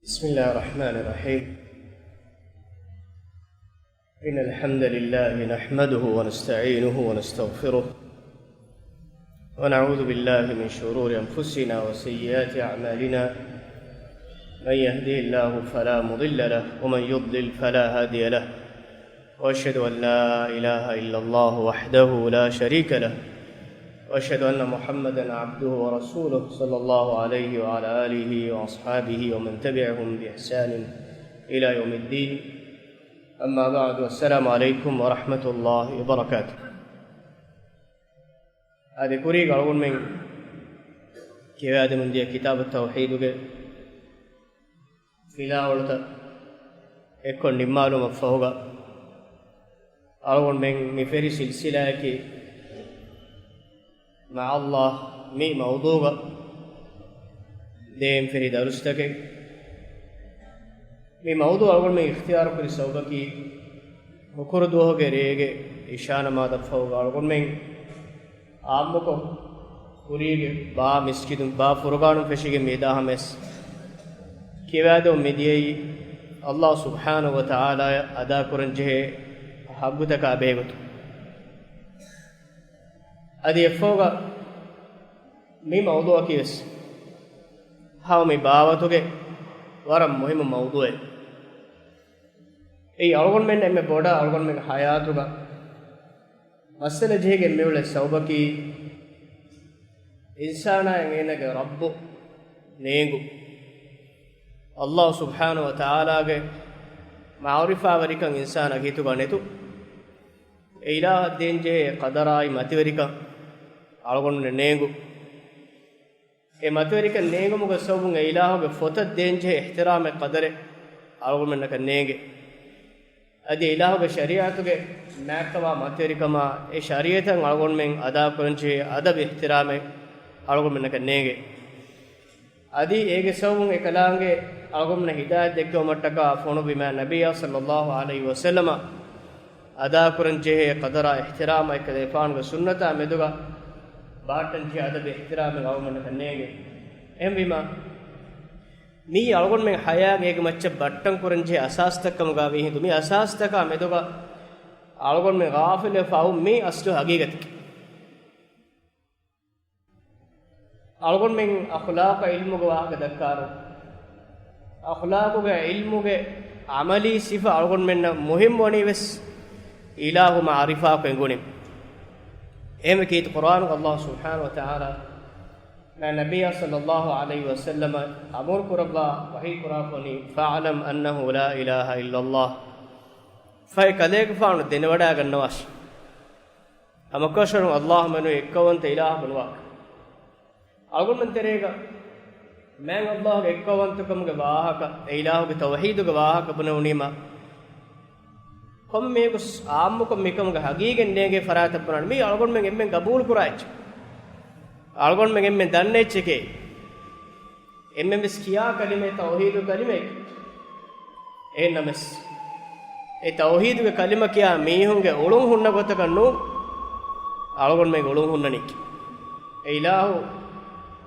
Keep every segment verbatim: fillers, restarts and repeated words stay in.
بسم الله الرحمن الرحيم. إن الحمد لله نحمده ونستعينه ونستغفره، ونعوذ بالله من شرور أنفسنا وسيئات أعمالنا. من يهده الله فلا مضل له، ومن يضلل فلا هادي له. وأشهد أن لا إله إلا الله وحده لا شريك له، وأشهد أن محمدا عبده ورسوله، صلى الله عليه وعلى آله وأصحابه ومن تبعهم بإحسان إلى يوم الدين. أما بعد، والسلام عليكم ورحمة الله وبركاته. އަދި ކުރީގަ އަޅުގަނޑުމެން ކިޔަވާދެމުން ދިޔަ ކިތާބު ތައުޙީދުގެ ފިލާވަޅުތައް އެއްކޮށް ނިންމާލުމަށްފަހުގަ، އަޅުގަނޑުމެން މި ފެރި ސިލްސިލާއަކީ މާ ﷲ މި މައުޟޫގަ ދޭން ފެރި ދަރުސްތަކެއް. މި މައުޟޫ އަޅުގަނޑުމެން އިޚްތިޔާރުކުރި ސަބަބަކީ، ހުކުރު ދުވަހުގެ ރޭގެ އިޝާ ނަމާދަށްފަހުގަ އަޅުގަނޑުމެން އާއްމުކޮށް ކުރީގެ ބާ މިސްކިތުން ބާ ފުރުގާނުން ފެށިގެން މި އެދާ ހަމަޔަސް ކިޔަވާދެމުން މިދިޔައީ، ﷲ ސުބްޙާނަހޫ ވަތަޢާލާއަށް އަދާކުރަންޖެހޭ ޙައްޤުތަކާ ބެހޭގޮތުން. އަދި އެއަށްފަހުގަ މި މައުޟޫއަކީވެސް ހަމަ މި ބާވަތުގެ ވަރަށް މުހިއްމު މައުޟޫއެއް. އެއީ އަޅުގަނޑުމެން އެންމެ ބޮޑަށް އަޅުގަނޑުމެންގެ ޙަޔާތުގަ މައްސަލަ ޖެހިގެން މިއުޅޭ ސަބަބަކީ، އިންސާނާއަށް އޭނާގެ ރައްބު ނޭނގު. ﷲ ސުބްޙާނަހޫ ވަތަޢާލާގެ މަޢުރިފާވެރިކަން އިންސާނާގެ ހިތުގަ ނެތު. އެ އިލާހަށް ދޭންޖެހޭ ޤަދަރާއި މަތިވެރިކަން އަޅުގަނޑުމެން ނޭނގު. އެ މަތިވެރިކަން ނޭނގުމުގެ ސަބަބުން އެ އިލާހުގެ ފޮތަށް ދޭންޖެހޭ އިޙްތިރާމެއް ޤަދަރެއް އަޅުގަނޑުމެންނަކަށް ނޭނގެ. އަދި އިލާހުގެ ޝަރީޢަތުގެ މާތްކަމާ މަތިވެރިކަމާ އެ ޝަރީޢަތަށް އަޅުގަނޑުމެން އަދާކުރަންޖެހޭ އަދަބު އިޙްތިރާމެއް އަޅުގަނޑުމެންނަކަށް ނޭނގެ. އަދި އޭގެ ސަބަބުން އެކަލާނގެ އަޅުގަނޑުމެންނަށް ހިދާޔަތް ދެއްކެވުމަށްޓަކާ ފޮނުއްވި މާތް ނަބިއްޔާ ޞައްލައްލާހު ޢަލައިހި ވަސައްލަމަށް އަދާކުރަންޖެހޭ ޤަދަރާ އިޙްތިރާމާ އެކަލޭގެފާނުގެ ސުންނަތާ މެދުގަ ބަހައްޓަންޖެހޭ އަދަބު އިޙްތިރާމެއް އަޅުގަނޑަކަށް ނޭނގެ. އެހެންވީމާ، މިއީ އަޅުގަނޑުމެން ޙަޔާތް އޭގެ މައްޗަށް ބައްޓަން ކުރަންޖެހޭ އަސާސްތައް ކަމުގަ ވީ ހިނދު، މި އަސާސްތަކާ މެދުގަ އަޅުގަނޑުމެން ޣާފިލުވެފަ އޮތް މި އަސްލު ހަގީގަތަކީ. އަޅުގަނޑުމެން އަޚްލާޤަށް ޢިލްމުގެ ވާހަކަ ދައްކާރު، އަޚްލާޤުގެ ޢިލްމުގެ ޢަމަލީ ސިފަ އަޅުގަނޑުމެންނަށް މުހިއްމުވަނީވެސް އިލާހު މަޢުރިފާކޮށް އެނގުނީ. އެހެންވެ ކީރިތި ޤުރްއާނުގަ ﷲ ސުބްޙާނަހޫ ވަތަޢާލާ މާތް ނަބިއްޔާ ޞައްލައްލާހު ޢަލައިހި ވަސައްލަމަށް އަމުރު ކުރައްވާ ވަޙީ ކުރާފަ ވަނީ، فاعلم أنه لا إله إلا الله. ފަހެ ކަލޭގެފާނު ދެނެވަޑައިގަންނަވާށި، ހަމަކަށަވަރުން ﷲ މެނުވީ އެއްކައުވަންތަ އިލާހަކު ނުވާކަށް. އަޅުގަނޑުމެން ތެރޭގަ މާތް ﷲގެ އެއްކައުވަންތަކަމުގެ ވާހަކަ، އެ އިލާހުގެ ތައުޙީދުގެ ވާހަކަ ބުނެވުނީމަ، ކޮންމެއަކު ޢާއްމުކޮށް މިކަމުގެ ހަގީގަތް ނޭނގޭ ފަރާތަށް ބުނާނެ. މީ އަޅުގަނޑުމެން އެންމެން ގަބޫލު ކުރާ އެއްޗެއް. އަޅުގަނޑުމެން އެންމެން ދަންނަ އެއްޗެކޭ. އެންމެން ވެސް ކިޔާ ކަލިމައެއް ތައުޙީދު ކަލިމައެކޭ. އެހެންނަމަވެސް، އެ ތައުޙީދުގެ ކަލިމަ ކިޔާ މީހުންގެ އުޅުން ހުންނަ ގޮތަކަށް ނޫން، އަޅުގަނޑުމެންގެ އުޅުން ހުންނަނީކީ. އެ އިލާހު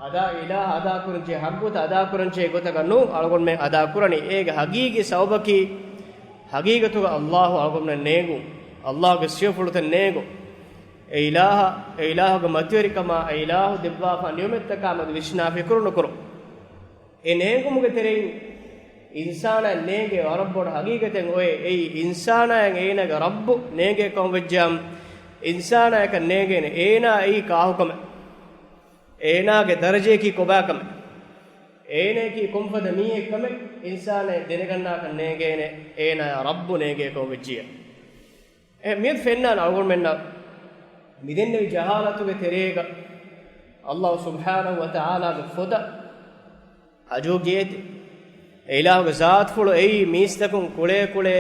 އަދާ، އިލާހަށް އަދާކުރަންޖެހޭ ޙައްޤުތައް އަދާކުރަންޖެހޭ ގޮތަކަށް ނޫން އަޅުގަނޑުމެން އަދާކުރަނީ. އޭގެ ހަގީގީ ސަބަބަކީ، ހަގީގަތުގަ ﷲ އަޅުގަނޑުމެންނަށް ނޭނގުން، ﷲގެ ސިފަފުޅުތައް ނޭނގުން، އެ އިލާހަށް، އެ އިލާހުގެ މަތިވެރިކަމާ، އެ އިލާހު ދެއްވާފާ ނިޢުމަތްތަކާ މެދު ވިސްނާ ފިކުރު ނުކުރުން. އެ ނޭނގުމުގެ ތެރެއިން އިންސާނާއަށް ނޭނގޭ ވަރަށް ބޮޑު ހަގީގަތެއް އޮތް. އެއީ އިންސާނާއަށް އޭނާގެ ރައްބު ނޭނގޭ ކަމަށް ވެއްޖާމަ، އިންސާނާޔަކަށް ނޭނގޭނެ އޭނާ އެއީ ކާކުކަމެއް، އޭނާގެ ދަރަޖަޔަކީ ކޮބާކަމެއް، އޭނަޔަކީ ކޮންފަދަ މީހެއްކަމެއް އިންސާނާޔަށް ދެނެގަންނާކަށް ނޭނގޭނެ އޭނާޔަށް ރައްބު ނޭނގޭ ކަމަށް ވެއްޖިއްޔާ. އެ މިއަދު ފެންނާނެ އަޅުގަނޑުމެންނަށް މިދެންނެވި ޖަހާލަތުގެ ތެރޭގަ ﷲ ސުބްޙާނަހޫ ވަތަޢާލާގެ ފޮތަށް ހަޖޫ ޖެހޭތީ، އެ އިލާހުގެ ޒާތުފުޅު އެއީ މީސްތަކުން ކުޅޭ ކުޅޭ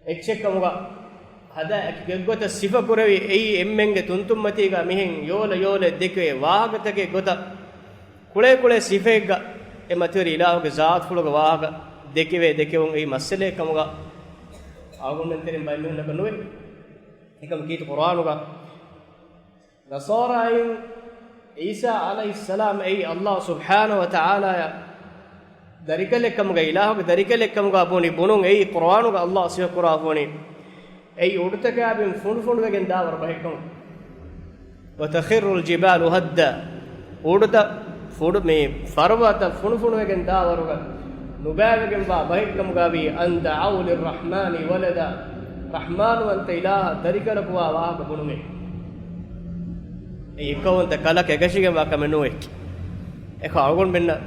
އެއްޗެއްކަމުގަ ހަދާ އެއްގޮތަށް ސިފަކުރެވި، އެއީ އެންމެންގެ ތުންތުންމަތީގަ މިހެން ޔޯލަ ޔޯލައަށް ދެކެވޭ ވާހަކަތަކެއް ގޮތަށް ކުޅޭ ކުޅޭ ސިފައެއްގަ އެ މަތިވެރި އިލާހުގެ ޒާތުފުޅުގެ ވާހަކަ ދެކެވޭ ދެކެވުން އެއީ މައްސަލައެއް ކަމުގަ އަޅުގަނޑުމެން ތެރެއިން ބައެއް މީހުންނަކަށް ނުވޭ. އެކަމަކު ކީރިތި ޤުރްއާނުގަ ނަޞާރާއިން ޢީސާ ޢަލައިހިއްސަލާމް އެއީ ﷲ ސުބްޙާނަހޫ ވަތަޢާލާޔަށް ދަރިކަލެއްކަމުގަ، އިލާހުގެ ދަރިކަލެއްކަމުގަ ބުނި ބުނުން އެއީ ޤުރުއާނުގަ އައްލާހު ސިފަކުރާ ބުނި. އެއީ އުޑުތަކާބިން ފުނޑުފުނޑުވެގެން ދާވަރު ބަހެއްކަމު. وتخر الجبال هدا. އުޑުތައް ފުޑު، މި ފަރުވަތައް ފުނޑުފުނޑުވެގެން ދާވަރުގަ ނުބައިވެގެންވާ ބަހެއްކަމުގަވީ، أن دعوا للرحمن ولدا. ރަޙްމާނުވަންތަ އިލާހަށް ދަރިކަލަކުވާ ވާހަކަ ބުނުމޭ. އެ އެއްކައުވަންތަ ކަލަކަށް އެކަށިގެންވާ ކަމެއް ނޫން. އެކަ އަޅުގަނޑުމެންނަށް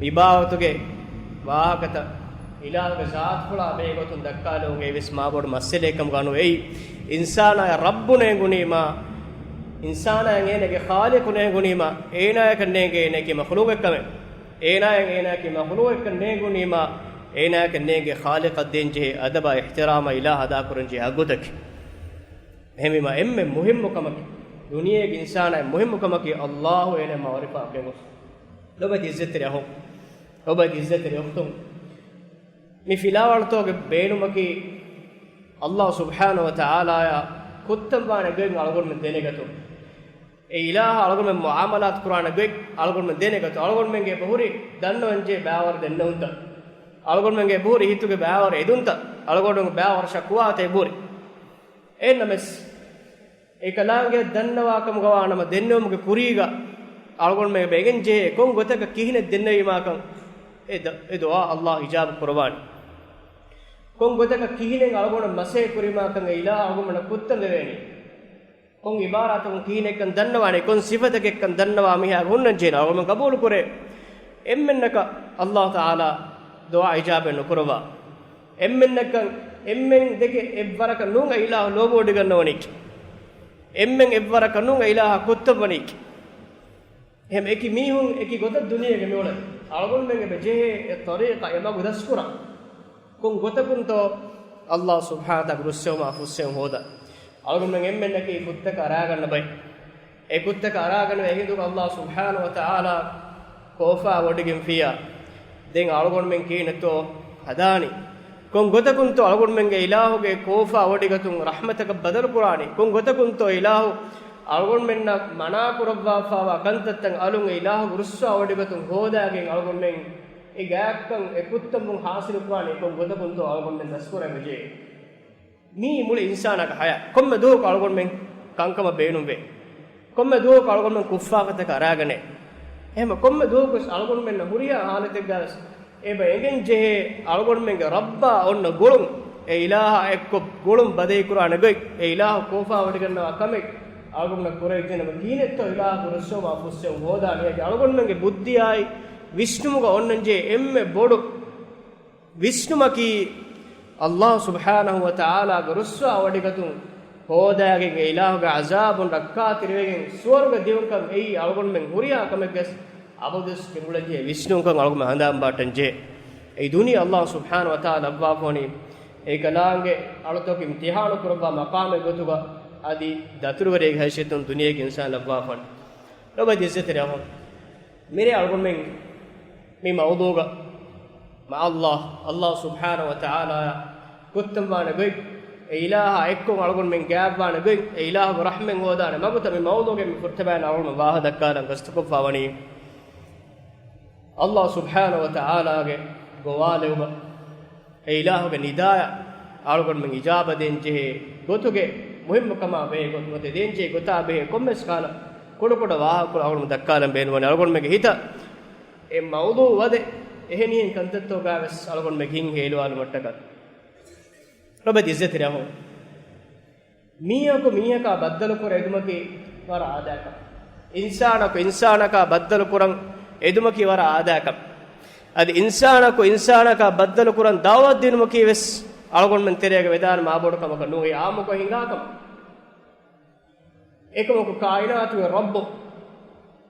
މިބާވަތުގެ ވާހަކަތައް އިލާހުގެ ޒާތުފުޅާ ބެހޭ ގޮތުން ދައްކާލެވުން އެވެސް މާބޮޑު މައްސަލައެއްކަމުގަ ނުވޭ. އިންސާނާޔަށް ރައްބު ނޭނގުނީމާ، އިންސާނާޔަށް އޭނަގެ ޚާލިޤު ނޭނގުނީމާ، އޭނާޔަކަށް ނޭނގޭ އޭނައަކީ މަޚްލޫޤެއްކަމެއް. އޭނާޔަށް އޭނާއަކީ މަޚްލޫޤެއްކަން ނޭނގުނީމާ، އޭނާޔަކަށް ނޭނގޭ ޚާލިޤަށް ދޭންޖެހޭ އަދަބާ އިޙްތިރާމާ އިލާހަށް އަދާކުރަންޖެހޭ ހައްގުތަކެއް. އެހެންވީމާ އެންމެ މުހިއްމު ކަމަކީ، ދުނިޔޭގެ އިންސާނާއަށް މުހިއްމު ކަމަކީ އައްލާހު އޭނަ މަޢުރިފާ ކުރެއްވުން. ލޮބުވެތި އިއްޒަތްތެރި އަޚުން، ލޮބުވެތި އިއްޒަތްތެރި އުޚްތުން، މި ފިލާވަޅުތަކުގެ ބޭނުމަކީ އައްލާހު ސުބްޙާނަހު ވަތަޢާލާއާ ކުއްތަންވާނެ ގޮތް އަޅުގަނޑުމެން ދެނެގަތުން. އެ އިލާހާ އަޅުގަނޑުމެން މުޢާމަލާތު ކުރާނެ ގޮތް އަޅުގަނޑުމެން ދެނެގަތުން. އަޅުގަނޑުމެންގެ އެބަހުރި ދަންނަވަންޖެހޭ ބައިވަރު ދެންނެވުންތައް، އަޅުގަނޑުމެންގެ އެބަހުރި ހިތުގެ ބައިވަރު އެދުންތައް، އަޅުގަނޑުމެންގެ ބައިވަރު ޝަކުވާތައް އެބަހުރި. އެހެންނަމަވެސް، އެކަލާނގެ ދަންނަވާކަމުގަވާނަމަ ދެންނެވުމުގެ ކުރީގަ އަޅުގަނޑުމެން އެބަ އެނގެންޖެހޭ ކޮން ގޮތަކަށް ކިހިނެއް ދެންނެވީމާކަން އެ ދަ-، އެ ދުޢާ އައްލާހު އިޖާބަ ކުރައްވާނެ. ކޮން ގޮތަކަށް ކިހިނެއް އަޅުގަނޑު މަސޭ ކުރީމާކަން އެ އިލާހު އަޅުގަނޑަށް ކުއްތަން ދެވޭނީ. ކޮން އިބާރާތަކުން ކިހިނެއްކަން ދަންނަވާނެ، ކޮން ސިފަތަކެއްކަން ދަންނަވާ މީހާގެ ހުންނަން ޖެހޭނެ އަޅުގަނޑު ގަބޫލު ކުރޭ. އެންމެންނަކަށް އައްލާހު ތަޢާލާ ދުޢާ އިޖާބަ ނުކުރައްވާ. އެންމެންނަކަށް އެންމެން ދެކެ އެއްވަރަކަށް ނޫން އެ އިލާހު ލޯބިވޮޑިގަންނަވަނީކީ. އެންމެން އެއްވަރަކަށް ނޫން އެ އިލާހާ ކުއްތަން ވަނީކީ. އެހެން އެކި މީހުން އެކި ގޮތަށް ދުނިޔޭގަ މިއުޅެނީ. އަޅުގަނޑުމެން އެބަ ޖެހޭ އެ ޠަރީޤާ އެ މަގު ދަސްކުރަން. ކޮން ގޮތަކުންތޯ އައްލާހު ސުބްޙާނަހު ވަތަޢާލާ ރުއްސެވުމާ ފުއްސެވުން ހޯދާ. އަޅުގަނޑުމެން އެންމެންނަކީ ކުއްތަކަށް އަރާގަންނަ ބައެއް. އެ ކުއްތަކަށް އަރާގަންނަވާ އެހިނދުގަ އައްލާހު ސުބްޙާނަހު ވަތަޢާލާ ކޯފާވޮޑިގެންފިއްޔާ. ދެން އަޅުގަނޑުމެން ކިހިނެއްތޯ ހަދާނީ؟ ކޮން ގޮތަކުންތޯ އަޅުގަނޑުމެންގެ އިލާހުގެ ކޯފާވޮޑިގަތުން ރަޙްމަތަކަށް ބަދަލުކުރާނީ؟ ކޮން ގޮތަކުންތޯ އިލާހު އަޅުގަނޑުމެންނަށް މަނާކުރައްވާފައިވާ ކަންތައްތައް އަލުން އެ އިލާހުގެ ރުއްސުވާވޮޑިގަތުން ހޯދާގެން އަޅުގަނޑުމެން އެ ގާތްކަން އެ ކުއްތަންވުން ޙާޞިލުކުރާނީ؟ ކޮން ގޮތަކުންތޯ އަޅުގަނޑުމެން ދަސްކުރަން ޖެހޭ؟ މީ މުޅި އިންސާނާގެ ޙަޔާތް. ކޮންމެ ދުވަހަކު އަޅުގަނޑުމެން ކަންކަމަށް ބޭނުންވޭ. ކޮންމެ ދުވަހަކު އަޅުގަނޑުމެން ކުށްފާފަތަކަށް އަރާގަނެ. އެހެން ކޮންމެ ދުވަހަކުވެސް އަޅުގަނޑުމެންނަށް ހުރިހާ ޙާލަތެއްގަވެސް އެބަ އެނގެން ޖެހޭ އަޅުގަނޑުމެންގެ ރައްބާ އޮންނަ ގުޅުން، އެ އިލާހާ އެއްކޮށް ގުޅުން ބަދަހިކުރާނެ ގޮތް، އެ އިލާހު ކޯފާވޮޑިގަންނަވާ ކަމެއް އަޅުގަނޑުމެންނަށް ކުރެވިއްޖެނަމަ ކިހިނެއްތޯ އިލާހު ރުއްސެވުމާ ފުއްސެވުން ހޯދާނީ؟ އަދި އަޅުގަނޑުމެންގެ ބުއްދިއާއި ވިސްނުމުގަ އޮންނަންޖެހޭ އެންމެ ބޮޑު ވިސްނުމަކީ، އައްލާހު ސުބްޙާނަހު ވަތަޢާލާގެ ރުއްސުވާވޮޑިގަތުން ހޯދާގެން އެ އިލާހުގެ ޢަޒާބުން ރައްކާތެރިވެގެން ސުވަރުގެ ދިއުންކަން އެއީ އަޅުގަނޑުމެން ހުރިހާ ކަމެއްގަސް އަބަދުވެސް ކެނޑުޅަންޖެހޭ ވިސްނުންކަން އަޅުގަނޑުމެން ހަނދާންބާއްޓަންޖެހޭ. އެއީ ދުނިޔެ އައްލާހު ސުބްޙާނަހު ވަތަޢާލާ ލައްވާފަވަނީ އެކަލާނގެ އަޅުތަކު އިމްތިޙާނު ކުރައްވާ މަޤާމެއް ގޮތުގަ އަދި ދަތުރުވެރިއެއްގެ ހައިސިއްޔަތުން ދުނިޔޭގެ އިންސާން ލައްވާފަވަނީ. ލޮބުވެތި އިއްޒަތްތެރި އަޚުން، މިރޭ އަޅުގަނޑުމެން މި މައުޟޫގަ މާ އައްލާހް، އައްލާހް ސުބްޙާނަހު ވަ ތަޢާލާއާ ކުއްތަންވާނެ ގޮތް، އެ އިލާހާ އެއްކޮށް އަޅުގަނޑުމެން ގާތްވާނެ ގޮތް، އެ އިލާހުގެ ރަޙްމަތް ހޯދާނެ މަގުތައް މި މައުޟޫގައި މި ފުރަތަމަޔަށް އަޅުގަނޑު ވާހަކަ ދައްކާލަން ގަސްތުކޮށްފަވަނީ. އައްލާހް ސުބްޙާނަހު ވަ ތަޢާލާގެ ގޮވާލެވުމަށް، އެ އިލާހުގެ ނިދާޔަށް އަޅުގަނޑުމެން އިޖާބަ ދޭންޖެހޭ ގޮތުގެ މުހިއްމުކަމާ ބެހޭ ގޮތުން އޮތެ ދޭންޖެހޭ ގޮތާ ބެހޭ ކޮންމެސް ކަހަލަ ކުޑަކުޑަ ވާހަކަ އަޅުގަނޑު ދައްކާލަން ބޭނުންވަނީ. އަޅުގަނޑުމެންގެ ހިތަށް އެ މައުޟޫ ވަދެ އެހެނިހެން ކަންތައްތަކުގަވެސް އަޅުގަނޑުމެން ހިތް ހޭލުވާލުމަށްޓަކާ. ލޮބުވެތި އިއްޒަތްތެރި އަޚުން، މީހަކު މީހަކާ ބައްދަލުކުރަން އެދުމަކީ ވަރަށް އާދައިގެ ކަމެއް. އިންސާނަކު އިންސާނަކާ ބައްދަލުކުރަން އެދުމަކީ ވަރަށް އާދައިގެ ކަމެއް. އަދި އިންސާނަކު އިންސާނަކާ ބައްދަލުކުރަން ދަޢުވަތު ދިނުމަކީ ވެސް އަޅުގަނޑުމެން ތެރޭގަ ވެދާނެ މާބޮޑު ކަމަކަށް ނޫން، އެއީ އާއްމުކޮށް ހިނގާ ކަމެއް. އެކަމަކު ކާއިނާތުގެ ރައްބު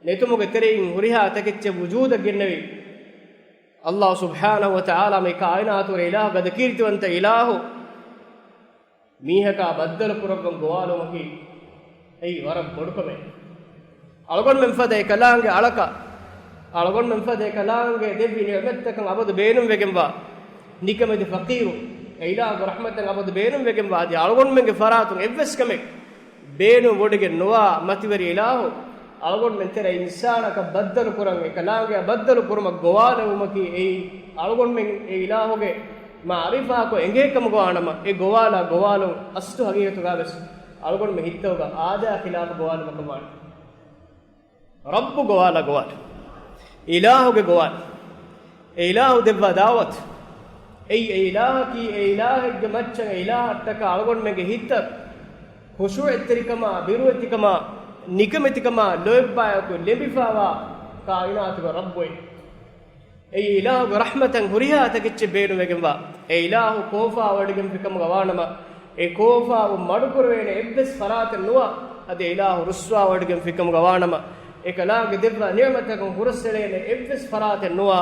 ނެތުމުގެ ތެރެއިން ހުރިހާ ތަކެއްޗެއް ވުޖޫދަށް ގެންނެވި އައްލާހް ސުބްޙާނަހު ވަ ތަޢާލާ މި ކާއިނާތުގެ އިލާހު، ގަދަ ކީރިތިވަންތަ އިލާހު، މީހަކާ ބައްދަލު ކުރައްވަން ގޮވާލުމަކީ އެއީ ވަރަށް ބޮޑު ކަމެއް. އަޅުގަނޑުމެން ފަދަ އެކަލާނގެ އަޅަކަށް، އަޅުގަނޑުމެން ފަދަ އެކަލާނގެ ދެއްވި ނިޢުމަތްތަކަށް އަބަދު ބޭނުންވެގެންވާ ނިކަމެތި ފަޤީރު، އެ އިލާހުގެ ރަޙްމަތަށް އަބަދު ބޭނުންވެގެންވާ އަދި އަޅުގަނޑުމެންގެ ފަރާތުން އެއްވެސް ކަމެއް ބޭނުން ވޮޑިގެން ނުވާ މަތިވެރި އިލާހު، އަޅުގަނޑުމެން ތެރޭ އިންސާނަކަށް ބައްދަލު ކުރަން، އެކަލާނގެއަށް ބައްދަލު ކުރުމަށް ގޮވާލެވުމަކީ އެއީ، އަޅުގަނޑުމެން އެ އިލާހުގެ މަޢުރިފާކޮށް އެނގޭ ކަމުގަ ވާނަމަ، އެ ގޮވާލާ ގޮވާލުން އަސްލު ހަގީގަތުގަ ވެސް އަޅުގަނޑުމެން ހިތަށް އަރާ އާދަޔާ ޚިލާފު ގޮވާލުމަކަށް ވާނެ. ރައްބު ގޮވާލާ ގޮވާލު. އިލާހުގެ ގޮވާލު. އެ އިލާހު ދެއްވާ ދަޢުވަތު. އެއީ އެ އިލާހަކީ، އެ އިލާހެއްގެ މައްޗަށް އެ އިލާހަށްޓަކާ އަޅުގަނޑުމެންގެ ހިތަށް ޚުޝޫޢަތްތެރިކަމާ، ބިރުވެތިކަމާ، ނިކަމެތިކަމާ ލޯތްބާއެކު ލެނބިފާވާ ކާއިނާތުގެ ރައްބު އެއީ. އެއީ އިލާހުގެ ރަޙްމަތަށް ހުރިހާ ތަކެއްޗެއް ބޭނުންވެގެންވާ، އެ އިލާހު ކޯފާވޮޑިގެންފިކަމުގަ ވާނަމަ، އެ ކޯފާވުން މަޑުކުރެވޭނެ އެއްވެސް ފަރާތެއް ނުވާ، އަދި އިލާހު ރުއްސާވޮޑިގެންފިކަމުގަ ވާނަމަ، އެކަލާނގެ ދެއްވާ ނިޢުމަތަކުން ހުރަސްއެޅޭނެ އެއްވެސް ފަރާތެއް ނުވާ،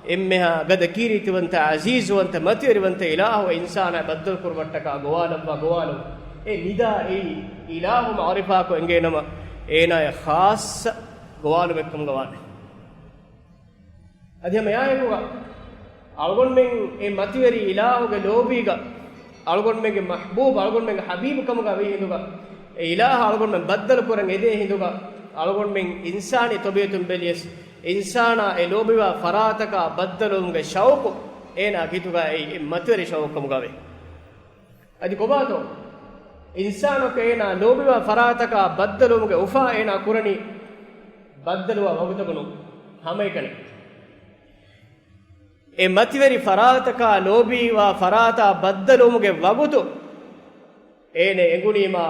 އެންމެހާ ގަދަ ކީރިތިވަންތަ، ޢަޒީޒުވަންތަ، މަތިވެރިވަންތަ އިލާހު އިންސާނާ ބައްދަލުކުރުމަށްޓަކާ ގޮވާލައްވާ ގޮވާލު. އެ ނިދާ އެއީ އިލާހު މަޢުރިފާކޮށް އެނގޭނަމަ، އޭނާޔަށް ޚާއްޞަ ގޮވާލުމެއްކަމުގަ ވާނެ. އަދި ހަމަ އެއާއެކުގަ އަޅުގަނޑުމެން އެ މަތިވެރި އިލާހުގެ ލޯބީގަ، އަޅުގަނޑުމެންގެ މަޙްބޫބު، އަޅުގަނޑުމެންގެ ޙަބީބު ކަމުގަ ވީ ހިނދުގަ، އެ އިލާހަށް އަޅުގަނޑުމެން ބައްދަލު ކުރަން އެދޭ ހިނދުގަ، އަޅުގަނޑުމެން އިންސާނީ ތަބީޢަތުން ބެލިޔަސް، އިންސާނާ އެ ލޯބިވާ ފަރާތަކާ ބައްދަލުވުމުގެ ޝައުޤު އޭނާ ހިތުގަ އެއީ އެ މަތިވެރި ޝައުޤު ކަމުގަ ވޭ. އަދި ކޮބާތޯ؟ އިންސާނަކު އޭނާ ލޯބިވާ ފަރާތަކާ ބައްދަލުވުމުގެ އުފާ އޭނާ ކުރަނީ ބައްދަލުވާ ވަގުތަކު ނޫން، ހަމައެކަނި. އެ މަތިވެރި ފަރާތަކާ ލޯބިވާ ފަރާތާ ބައްދަލުވުމުގެ ވަގުތު އޭނަ އެނގުނީމާ،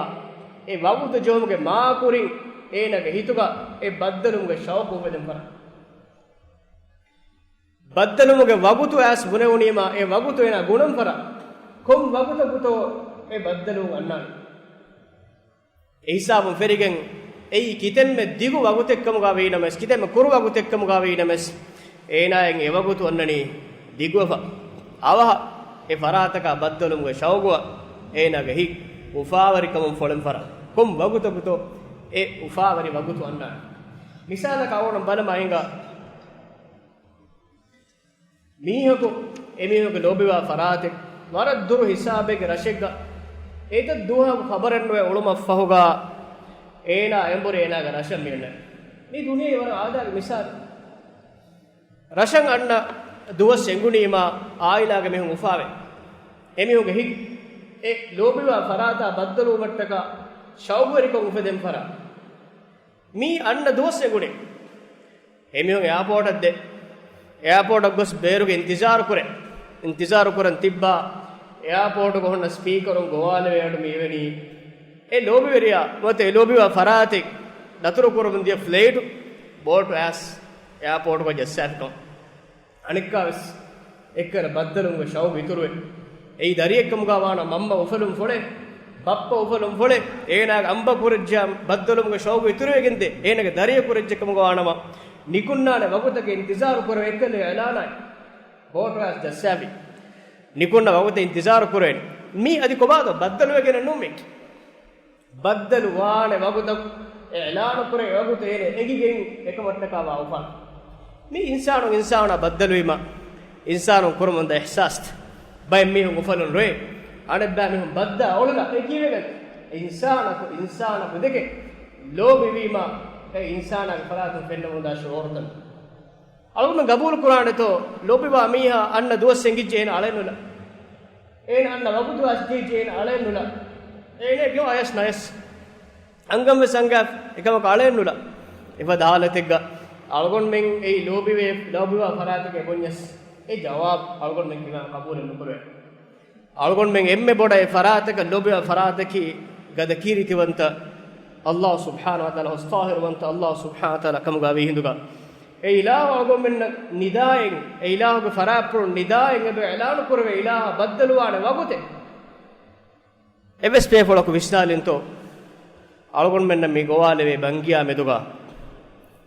އެ ވަގުތު ޖެހުމުގެ މާކުރިން އޭނަގެ ހިތުގަ އެ ބައްދަލުވުމުގެ ޝައުޤު އުފެދެން ފަރާ. ބައްދަލުވުމުގެ ވަގުތު އައިސް ބުނެވުނީމާ، އެ ވަގުތު އޭނާ ގުނަން ފަރާ. ކޮން ވަގުތަކުތޯ އެ ބައްދަލުވުން އަންނާނީ؟ އެ ހިސާބުން ފެރިގެން އެއީ ކިތަންމެ ދިގު ވަގުތެއްކަމުގަ ވީނަމަސް، ކިތަންމެ ކުރު ވަގުތެއްކަމުގަ ވީނަމަސް، އޭނާއަށް އެ ވަގުތު އަންނަނީ ދިގުވެފަ. އަވަހަށް އެ ފަރާތަކާ ބައްދަލުވުމުގެ ޝައުގުއަށް އޭނާގެ ހިތް އުފާވެރިކަމުން ފޮޅެން ފަރާ. ކޮން ވަގުތަކުތޯ އެ އުފާވެރި ވަގުތު އަންނާނީ؟ މިސާލަކަށް އަޅުގަނޑު ބަލަމާ އިނގާ. މީހަކު އެމީހުންގެ ލޯބިވާ ފަރާތެއް ވަރަށް ދުރު ހިސާބެއްގެ ރަށެއްގަ އެތައް ދުވަހަކު ޚަބަރެއްނުވެ އުޅުމަށްފަހުގަ އޭނާ އެނބުރި އޭނާގެ ރަށަށް މިއަންނަނީ. މީ ދުނިޔޭގެ ވަރަށް އާދައިގެ މިސާލެއް. ރަށަށް އަންނަ ދުވަސް އެނގުނީމާ އާއިލާގެ މީހުން އުފާވެ. އެމީހުންގެ ހިތް އެ ލޯބިވާ ފަރާތާ ބައްދަލުވުމަށްޓަކާ ޝައުގުވެރިކަން އުފެދެން ފަރާ. މީ އަންނަ ދުވަސް އެނގުނީ. އެމީހުން އެއާޕޯޓަށް ދޭ. އެއާޕޯޓަށް ގޮސް ބޭރުގެ އިންތިޒާރު ކުރޭ. އިންތިޒާރު ކުރަން ތިއްބާ އެއާޕޯޓުގަ ހުންނަ ސްޕީކަރުން ގޮވާލެވޭ އަޑު މިއެވެނީ. އެ ލޯބިވެރިޔާ ނުވަތަ އެ ލޯބިވާ ފަރާތެއް ދަތުރު ކުރަމުން ދިޔަ ފްލައިޓު ބޯޓު އައިސް އެއާޕޯޓުގަ ޖައްސާފިކަމަށް. އަނެއްކާވެސް އެއްކަލަ ބައްދަލުވުމުގެ ޝައުގު އިތުރުވެ. އެއީ ދަރިއެއްކަމުގަ ވާނަމަ މަންމަ އުފަލުން ފޮޅެ، ބައްޕަ އުފަލުން ފޮޅެ، އޭނާގެ އަނބަ ކުރެއްޖެ ބައްދަލުވުމުގެ ޝައުގު އިތުރުވެގެންދޭ. އޭނާގެ ދަރިއެއް ކުރެއްޖެކަމުގަ ވާނަމަ ނިކުންނާނެ ވަގުތަކަށް އިންތިޒާރު ކުރެވޭ އެއްކަލަ އިޢުލާނާއި. ބޯޓު އައިސް ޖައްސާފި. ނިކުންނަ ވަގުތަށް އިންތިޒާރު ކުރޭނެ. މީ އަދި ކޮބާތޯ ބައްދަލުވެގެނެއް ނޫން މީ. ބައްދަލު ވާނެ ވަގުތަކު، އިޢުލާނު ކުރޭ ވަގުތު އޭނަ އެނގިގެން އެކަމަށްޓަކާ ވާ އުފާން. މި އިންސާނުން އިންސާނާ ބައްދަލުވީމަ، އިންސާނުން ކުރަމުންދާ އިޙްސާސްތައް. ބައެއް މީހުން އުފަލުން ރޮއެ، އަނެއްބައި މީހުން ބައްދާ އޮޅުލާ އެކީވެގެން. އިންސާނަކު އިންސާނަކު ދެކެ ލޯބިވީމަ، އެ އިންސާނާގެ ފަރާތުން ފެންނަމުންދާ ޝުޢޫރުތައް. އަޅުގަނޑު ގަބޫލު ކުރާނެތޯ ލޯބިވާ މީހާ އަންނަ ދުވަސް އެނގިއްޖެ އޭނަ އަޅެއްނުލާ. އޭނަ އަންނަ ވަގުތު އައިސް ޖެހިއްޖެ އޭނަ އަޅެއްނުލާ. އޭނަ ގެ އަޔަސް ނަޔަސް. އަންގަން ވެސް އަންގާ އެކަމަކު އަޅެއްނުލާ. އެފަދަ ހާލަތެއްގަ އަޅުގަނޑުމެން އެއީ ލޯބިވޭ، ލޯބިވާ ފަރާތެކޭ ބުންޏަސް އެ ޖަވާބު އަޅުގަނޑުމެން ކިމާ ޤަބޫލެއް ނުކުރޭ. އަޅުގަނޑުމެން އެންމެ ބޮޑަށް އެ ފަރާތަކަށް ލޯބިވާ ފަރާތަކީ ގަދަ ކީރިތިވަންތަ ﷲ ސުބްޙާނަހޫ ވަތަޢާލާ، ހުސްޠާހިރުވަންތަ ﷲ ސުބްޙާނަހޫ ވަތަޢާލާ ކަމުގަ ވީ ހިނދުގަ، އެ އިލާހު އަޅުގަނޑުމެންނަށް ނިދާއެއް، އެ އިލާހުގެ ފަރާތްޕުޅުން ނިދާއެއް އެބަ އިޢުލާނު ކުރެވޭ އިލާހަށް ބައްދަލުވާނެ ވަގުތެއް. އެއްވެސް ބޭފުޅަކު ވިސްނާލިންތޯ؟ އަޅުގަނޑުމެންނަށް މި ގޮވާލެވޭ ބަންގިޔާ މެދުގަ.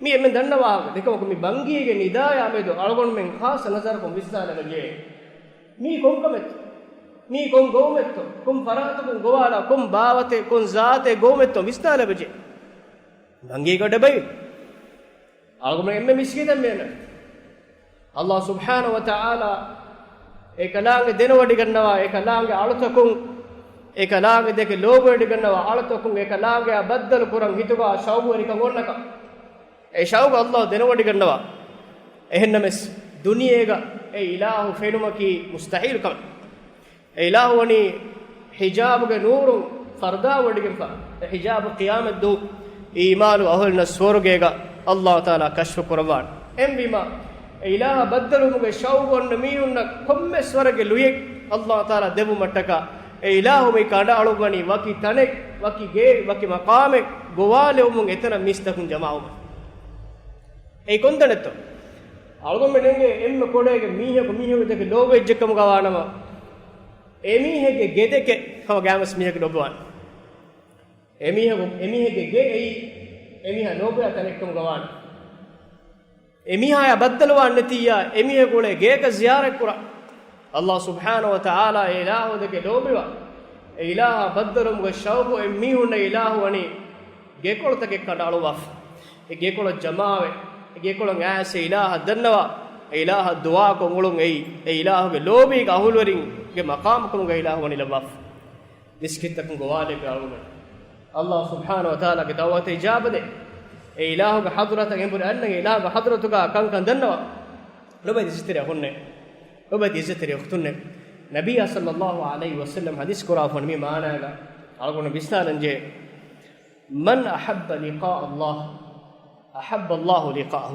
މީ އެންމެން ދަންނަ ވާހަކަ. އެކަމަކު މި ބަންގީގެ ނިދާޔާ މެދު އަޅުގަނޑުމެން ޚާއްޞަ ނަޒަރަކުން ވިސްނާލަން ޖެހޭ. މީ ކޮން ކަމެއްތޯ؟ މީ ކޮން ގޮވުމެއްތޯ؟ ކޮން ފަރާތަކުން ގޮވާލާ، ކޮން ބާވަތެއް، ކޮން ޒާތެއް ގޮވުމެއްތޯ ވިސްނާލަބަޖެ. ބަންގީގަ ޑެބައި. އަޅުގަނޑުމެން އެންމެ މިސްކިތެއް މޭނަ. ﷲ ސުބްޙާނަހޫ ވަތަޢާލާ އެކަލާނގެ ދެނެވޮޑިގަންނަވާ، އެކަލާނގެ އަޅުތަކުން، އެކަލާނގެ ދެކެ ލޯބިވޮޑިގަންނަވާ އަޅުތަކުން، އެކަލާނގެއާ ބައްދަލު ކުރަން ހިތުގަ ޝައުގުވެރިކަން އޮންނަކަން. އެ ޝައުގު ﷲ ދެނެވޮޑިގަންނަވާ. އެހެންނަމަސް، ދުނިޔޭގަ އެ އިލާހު ފެނުމަކީ މުސްތަހީލު ކަމެއް. އެ އިލާހު ވަނީ ހިޖާބުގެ ނޫރުން ފަރުދާވޮޑިގެންފަ. އެ ހިޖާބު ޤިޔާމަތްދުވަހު އީމާނު އަހުލުންނަށް ސުވަރުގޭގަ ﷲ ތަޢާލާ ކަޝްފު ކުރައްވާނެ. އެހެންވީމާ، އެ އިލާހަށް ބައްދަލުވުމުގެ ޝައުގު އޮންނަ މީހުންނަށް ކޮންމެސް ވަރެއްގެ ލުޔެއް ﷲ ތަޢާލާ ދެއްވުމަށްޓަކާ، އެ އިލާހު މި ކަނޑައަޅުއްވަނީ ވަކި ތަނެއް، ވަކި ގެއެއް، ވަކި މަޤާމެއް ގޮވާލެވުމުން އެތަނަށް މީސްތަކުން ޖަމާވުމަށް. އެއީ ކޮންތަނެއްތޯ؟ އަޅުގަނޑުމެން އެނގޭ އެންމެ ކޮޅޭގެ މީހަކު މީހަކު ދެކެ ލޯބިވެއްޖެކަމުގަ ވާނަމަ، އެ މީހެއްގެ ގެ ދެކެ ހަމަ ގާމަސް މީހަކު ލޯބިވާނެ. އެ މީހަކު، އެ މީހެއްގެ ގެ އެއީ އެ މީހާ ލޯބިވާ ތަނެއްކަމުގަ ވާނެ. އެ މީހާޔާ ބައްދަލުވާން ނެތިއްޔާ، އެ މީހަކު އުޅޭ ގެއަކަށް ޒިޔާރަތްކުރާ. ﷲ ސުބްޙާނަހޫ ވަތަޢާލާ އެ އިލާހު ދެކެ ލޯބިވާ. އެ އިލާހާ ބައްދަލުވުމުގެ ޝައުގު އެ މީހުންނަށް އިލާހު ވަނީ ގެކޮޅުތަކެއް ކަނޑައަޅުއްވާފަ. އެ ގެކޮޅަށް ޖަމާވެ، އެ ގެކޮޅަށް އައިސް އެ އިލާހަށް ދަންނަވާ، އެ އިލާހަށް ދުޢާކޮށް އުޅުން އެއީ، އެ އިލާހުގެ ލޯބީގެ އަހުލުވެރިންގެ މަޤާމުކަމުގަ އިލާހު ވަނީ ލައްވާފަ. މިސްކިތްތަކުން ގޮވާލެއްވި އަޅުގަނޑު. ﷲ ސުބްޙާނަހޫ ވަތަޢާލާގެ ދަޢުވަތަށް އިޖާބަދޭ. އެ އިލާހުގެ ޙަޟްރަތަށް އެނބުރި އަންނަން އެ އިލާހުގެ ޙަޟްރަތުގަ ކަންކަން ދަންނަވާ. ލޮބުވެތި އިއްޒަތްތެރި އަޚުންނޭ. ލޮބުވެތި އިއްޒަތްތެރި އުޚްތުންނޭ. ނަބިއްޔާ ޞައްލައްލާހު ޢަލައިހި ވަސައްލަމް ޙަދީޘް ކުރާފަ މި މާނާގަ އަޅުގަނޑު ވިސްނާލަންޖެހޭ. مَنْ أَحَبَّ لِقَاءَ اللَّهِ أَحَبَّ اللَّهُ لِقَاءَهُ.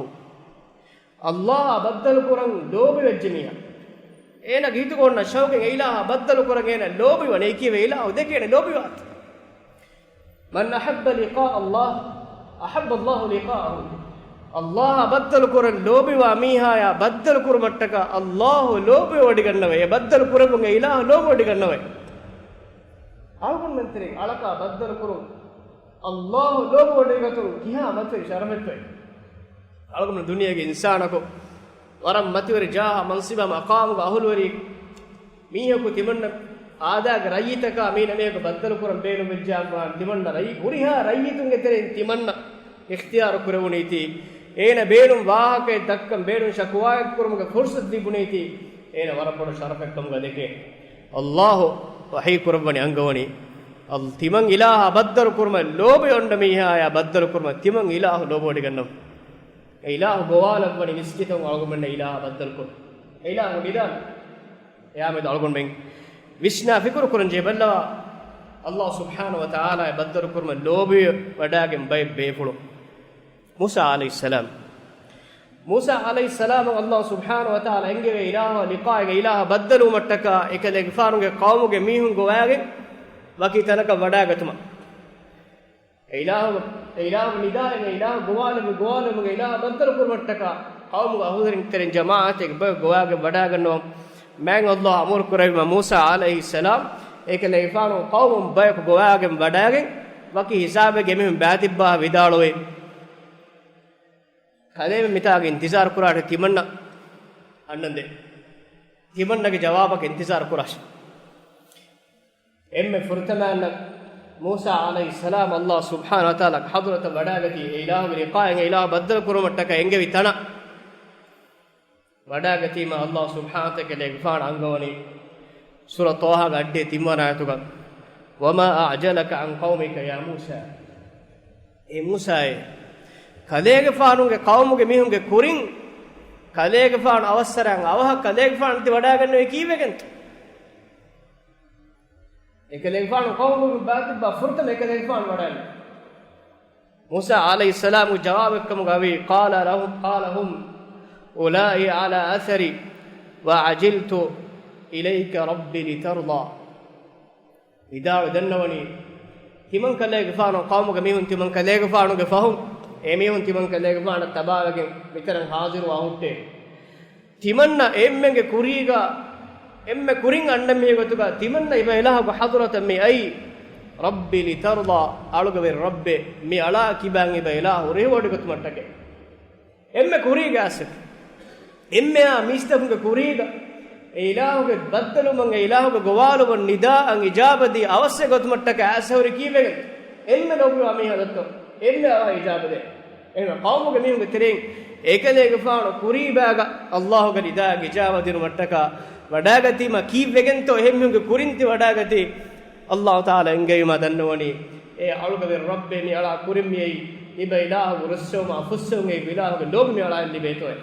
ﷲ އާ ބައްދަލުކުރަން ލޯބިވެއްޖެ މީހާ، އޭނާގެ ހިތުގަ އޮންނަ ޝައުގެއް އެ އިލާހާ ބައްދަލުކުރަން އޭނާ ލޯބިވަނީ. އެކީވެ އިލާހު ދެކެ އޭނާ ލޯބިވާތި. مَنْ أَحَبَّ لِقَاءَ اللَّهِ أَحَبَّ اللَّهُ لِقَاءَهُ. ﷲ އާ ބައްދަލުކުރަން ލޯބިވާ މީހާޔާ ބައްދަލުކުރުމަށްޓަކާ ﷲ ލޯބިވޮޑިގަންނަވައި. އެ ބައްދަލުކުރެއްވުން އެ އިލާހު ލޯބިވޮޑިގަންނަވައި. އަޅުގަނޑުމެން ތެރެއިން އަޅަކާ ބައްދަލުކުރުން ﷲ ލޯބިވޮޑިގަތުން ކިހާ މަތިވެރި ޝަރަފެއްތޯއޭ؟ އަޅުގަނޑު ދުނިޔޭގެ އިންސާނަކު ވަރަށް މަތިވެރި ޖާހަ މަންސިބާ މަޤާމުގެ އަހުލުވެރި މީހަކު ތިމަންނަ އާދާގެ ރައްޔިތަކާ މީނަ މީހަކު ބައްދަލުކުރަން ބޭނުންވެއްޖެއާ ތިމަންނަ ރައްޔި-، ހުރިހާ ރައްޔިތުންގެ ތެރެއިން ތިމަންނަ އިޚްތިޔާރު ކުރެވުނީތީ، އޭނަ ބޭނުން ވާހަކައެއް ދައްކަން ބޭނުން ޝަކުވާއެއް ކުރުމުގެ ފުރުޞަތު ލިބުނީތީ، އޭނަ ވަރަށް ބޮޑު ޝަރަފެއްކަމުގަ ދެކޭ. ﷲ ވަޙީ ކުރައްވަނީ އަންގަވަނީ، އަލް-، ތިމަން އިލާހާ ބައްދަލު ކުރުމަށް ލޯބި އޮންނަ މީހާޔާ ބައްދަލު ކުރުމަށް ތިމަން އިލާހު ލޯބިވޮޑިގަންނަވަ. އެ އިލާހު ގޮވާލައްވަނީ މިސްކިތުން އަޅުގަނޑުމެންނަށް އިލާހާ ބައްދަލުކޮށް. އެ އިލާހު ނިދާނެ. އެއާމެދު އަޅުގަނޑުމެން ވިސްނާ ފިކުރު ކުރަން ޖެހިބަލަވާ. ﷲ ސުބްޙާނަހު ވަތަޢާލާ އެ ބައްދަލު ކުރުމަށް ލޯބިވެވަޑައިގެން ބައެއް ބޭފުޅުން. މޫސާ ޢަލައިހިއްސަލާމް. މޫސާ ޢަލައިހިއްސަލާމަށް ﷲ ސުބްޙާނަހު ވަތަޢާލާ އެންގެވޭ އިލާހު ލިޤާއެއް، އެ އިލާހަށް ބައްދަލުވުމަށްޓަކާ އެކަލޭގެފާނުގެ ޤައުމުގެ މީހުން ގޮވާގެން ވަކި ތަނަކަށް ވަޑައިގަތުމަށް. އެ އިލާހު، އެ އިލާހު ނިދާއެއް، އެ އިލާހު ގޮވާލެއްވި ގޮވާލުމުގެ އިލާހަށް ބައްދަލު ކުރުމަށްޓަކާ ޤައުމުގެ އަހުލުވެރިން ތެރެއިން ޖަމާޢަތެއް ބައެއް ގޮވާގެން ވަޑައިގަންނަވަން މާތް ﷲ އަމުރު ކުރެއްވީމަ މޫސާ ޢަލައިހިއްސަލާމް އެކަލޭގެފާނު ޤައުމުން ބަޔަކު ގޮވާގެން ވަޑައިގެން ވަކި ހިސާބެއްގެ އެމީހުން ބާތިއްބާ ވިދާޅުވި. ކަލޭމެން މިތާގަ އިންތިޒާރު ކުރާށޭ ތިމަންނަ އަންނަންދެން. ތިމަންނަގެ ޖަވާބަކަށް އިންތިޒާރު ކުރާށޭ. އެންމެ ފުރަތަމަ އަންނަ މޫސާ ޢަލައިހިއްސަލާމް ﷲ ސުބްޙާނަހު ވަތަޢާލާގެ ޙަޟްރަތަށް ވަޑައިގަތީ، އެ އިލާހުގެ ލިޤާއެއް، އެ އިލާހު ބައްދަލު ކުރުމަށްޓަކާ އެންގެވި ތަނަށް. ވަޑައިގަތީމަ ﷲ ސުބްޙާނަހު ވަތަޢާލާ އެކަލޭގެފާނު އަންގަވަނީ ސޫރަ ޠާހާގެ އަށްޑިހަ ތިންވަނަ އާޔަތުގަ، وَمَا أَعْجَلَكَ عَنْ قَوْمِكَ يَا مُوسَىٰ. އޭ މޫސާއޭ، ކަލޭގެފާނުގެ ޤައުމުގެ މީހުންގެ ކުރިން ކަލޭގެފާނު އަވަސްއަރާން އަވަހަށް ކަލޭގެފާނު ތި ވަޑައިގަންނަވީ ކީއްވެގެންތަ؟ އެކަލޭގެފާނު ޤައުމުގެ ބާތިއްބާ ފުރަތަމަ އެކަލޭގެފާނު ވަޑައިގެން. މޫސާ ޢަލައިހިއްސަލާމުގެ ޖަވާބެއްކަމުގައި، قَالَ لَهُمْ، قَالَ هُمْ أُولَاءِ عَلَىٰ أَثَرِي وَعَجِلْتُ إِلَيْكَ رَبِّ لِتَرْضَىٰ. ވިދާޅު ދަންނަވަނީ، ތިމަން ކަލޭގެފާނު ޤައުމުގެ މީހުން ތިމަން ކަލޭގެފާނުގެ ފަހުން، އެ މީހުން ތިމަން ކަލޭގެފާނަށް ތަބާވެގެން މިތަނަށް ހާޒިރުވާ ހުއްޓޭ. ތިމަންނަ އެންމެންގެ ކުރީގަ، އެންމެ ކުރިން އަންނަ މީހެއް ގޮތުގަ ތިމަންނަ އިބަ އިލާހުގެ ޙަޟްރަތަށް މި އައީ، رَبِّ لِتَرْضَىٰ، އަޅުގެ ވެރި ރައްބޭ، މި އަޅާ ކިބާން އިބަ އިލާހު ރިހިވޮޑިގަތުމަށްޓަކައި. އެންމެ ކުރީގަ އައިސް، އެންމެހާ މީސްތަކުންގެ ކުރީގަ، އެ އިލާހުގެ ބައްދަލުވުމަށް، އެ އިލާހުގެ ގޮވާލުމަށް ނިދާއަށް އިޖާބަދީ އަވަސްވެ ގޮތުމަށްޓަކައި އައިސް ހުރި ކީއްވެގެން؟ އެންމެ ލޯބިވާ މީހާ ދޮއްތޯ؟ އެންމެ އަވަހަށް އިޖާބަދޭ. އެހެން ޤައުމުގެ މީހުންގެ ތެރެއިން އެކަލޭގެފާނު ކުރީބާގަ ﷲގެ ނިދާއަށް އިޖާބަ ދިނުމަށްޓަކާ ވަޑައިގަތީމަ ކީއްވެގެންތޯ އެހެން މީހުންގެ ކުރިން ތި ވަޑައިގަތީ؟ ﷲ ތަޢާލާ އެންގެވީމާ ދަންނަވަނީ، އޭ އަޅުގެ ވެރި ރައްބޭ، މި އަޅާ ކުރިން މި އައީ ތިބަ އިލާހުގެ ރުއްސެވުމާ ފުއްސެވުމުގެ އިލާހުގެ ލޯބި މި އަޅާއަށް ލިބޭތޯއޭ.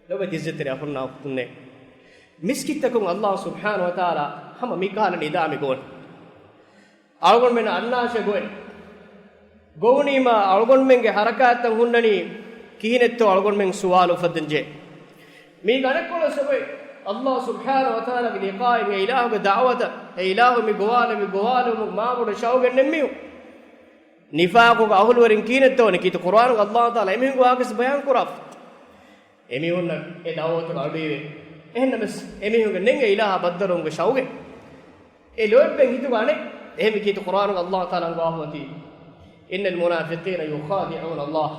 ލޮބުވެތި އިއްޒަތްތެރި އަޚުންނާ އުޚްތުންނޭ. މިސްކިތްތަކުން އައްލާހު ސުބްޙާނަހު ވަތަޢާލާ ހަމަ މިކަހަލަ ނިދާ މި ގޮވަން. އަޅުގަނޑުމެން އަންނާށޭ ގޮވެ. ގޮވުނީމާ އަޅުގަނޑުމެންގެ ޙަރަކާތްތައް ހުންނަނީ ކިހިނެއްތޯ އަޅުގަނޑުމެން ސުވާލު އުފައްދަންޖެހޭ. މީގެ އަނެއްކޮޅަށް ސަބަބެއް އައްލާހު ސުބްޙާނަހު ވަތަޢާލާގެ ލިޤާއެއް، އެ އިލާހުގެ ދަޢުވަތަށް، އެ އިލާހު މި ގޮވާލެއް، މި ގޮވާލުމުގެ މާބޮޑު ޝައުގެއް ނެތް މީހުން. ނިފާޤުގެ އަހުލުވެރިން ކިހިނެއްތޯ ނިކީތު ޤުރްއާނުގަ އައްލާހު ތަޢާލާ އެމީހުންގެ ވާހަކަ ބަޔާން ކުރާފަ. އެމީހުންނަށް އެ ދަޢުވަތުގެ އަޑުއިވޭ. އެހެންނަމަވެސް އެމީހުންގެ ނެތް އެ އިލާހާ ބައްދަލުވުމުގެ ޝައުގެއް. އެ ލޯތްބެން ހިތުގަ އަނެއް. އެހެންވީ ކީއްތަ ޤުރްއާނުގަ އައްލާހު ތަޢާލާ އަންގަވާފަ އޮތީ، إن المنافقين يخادعون الله.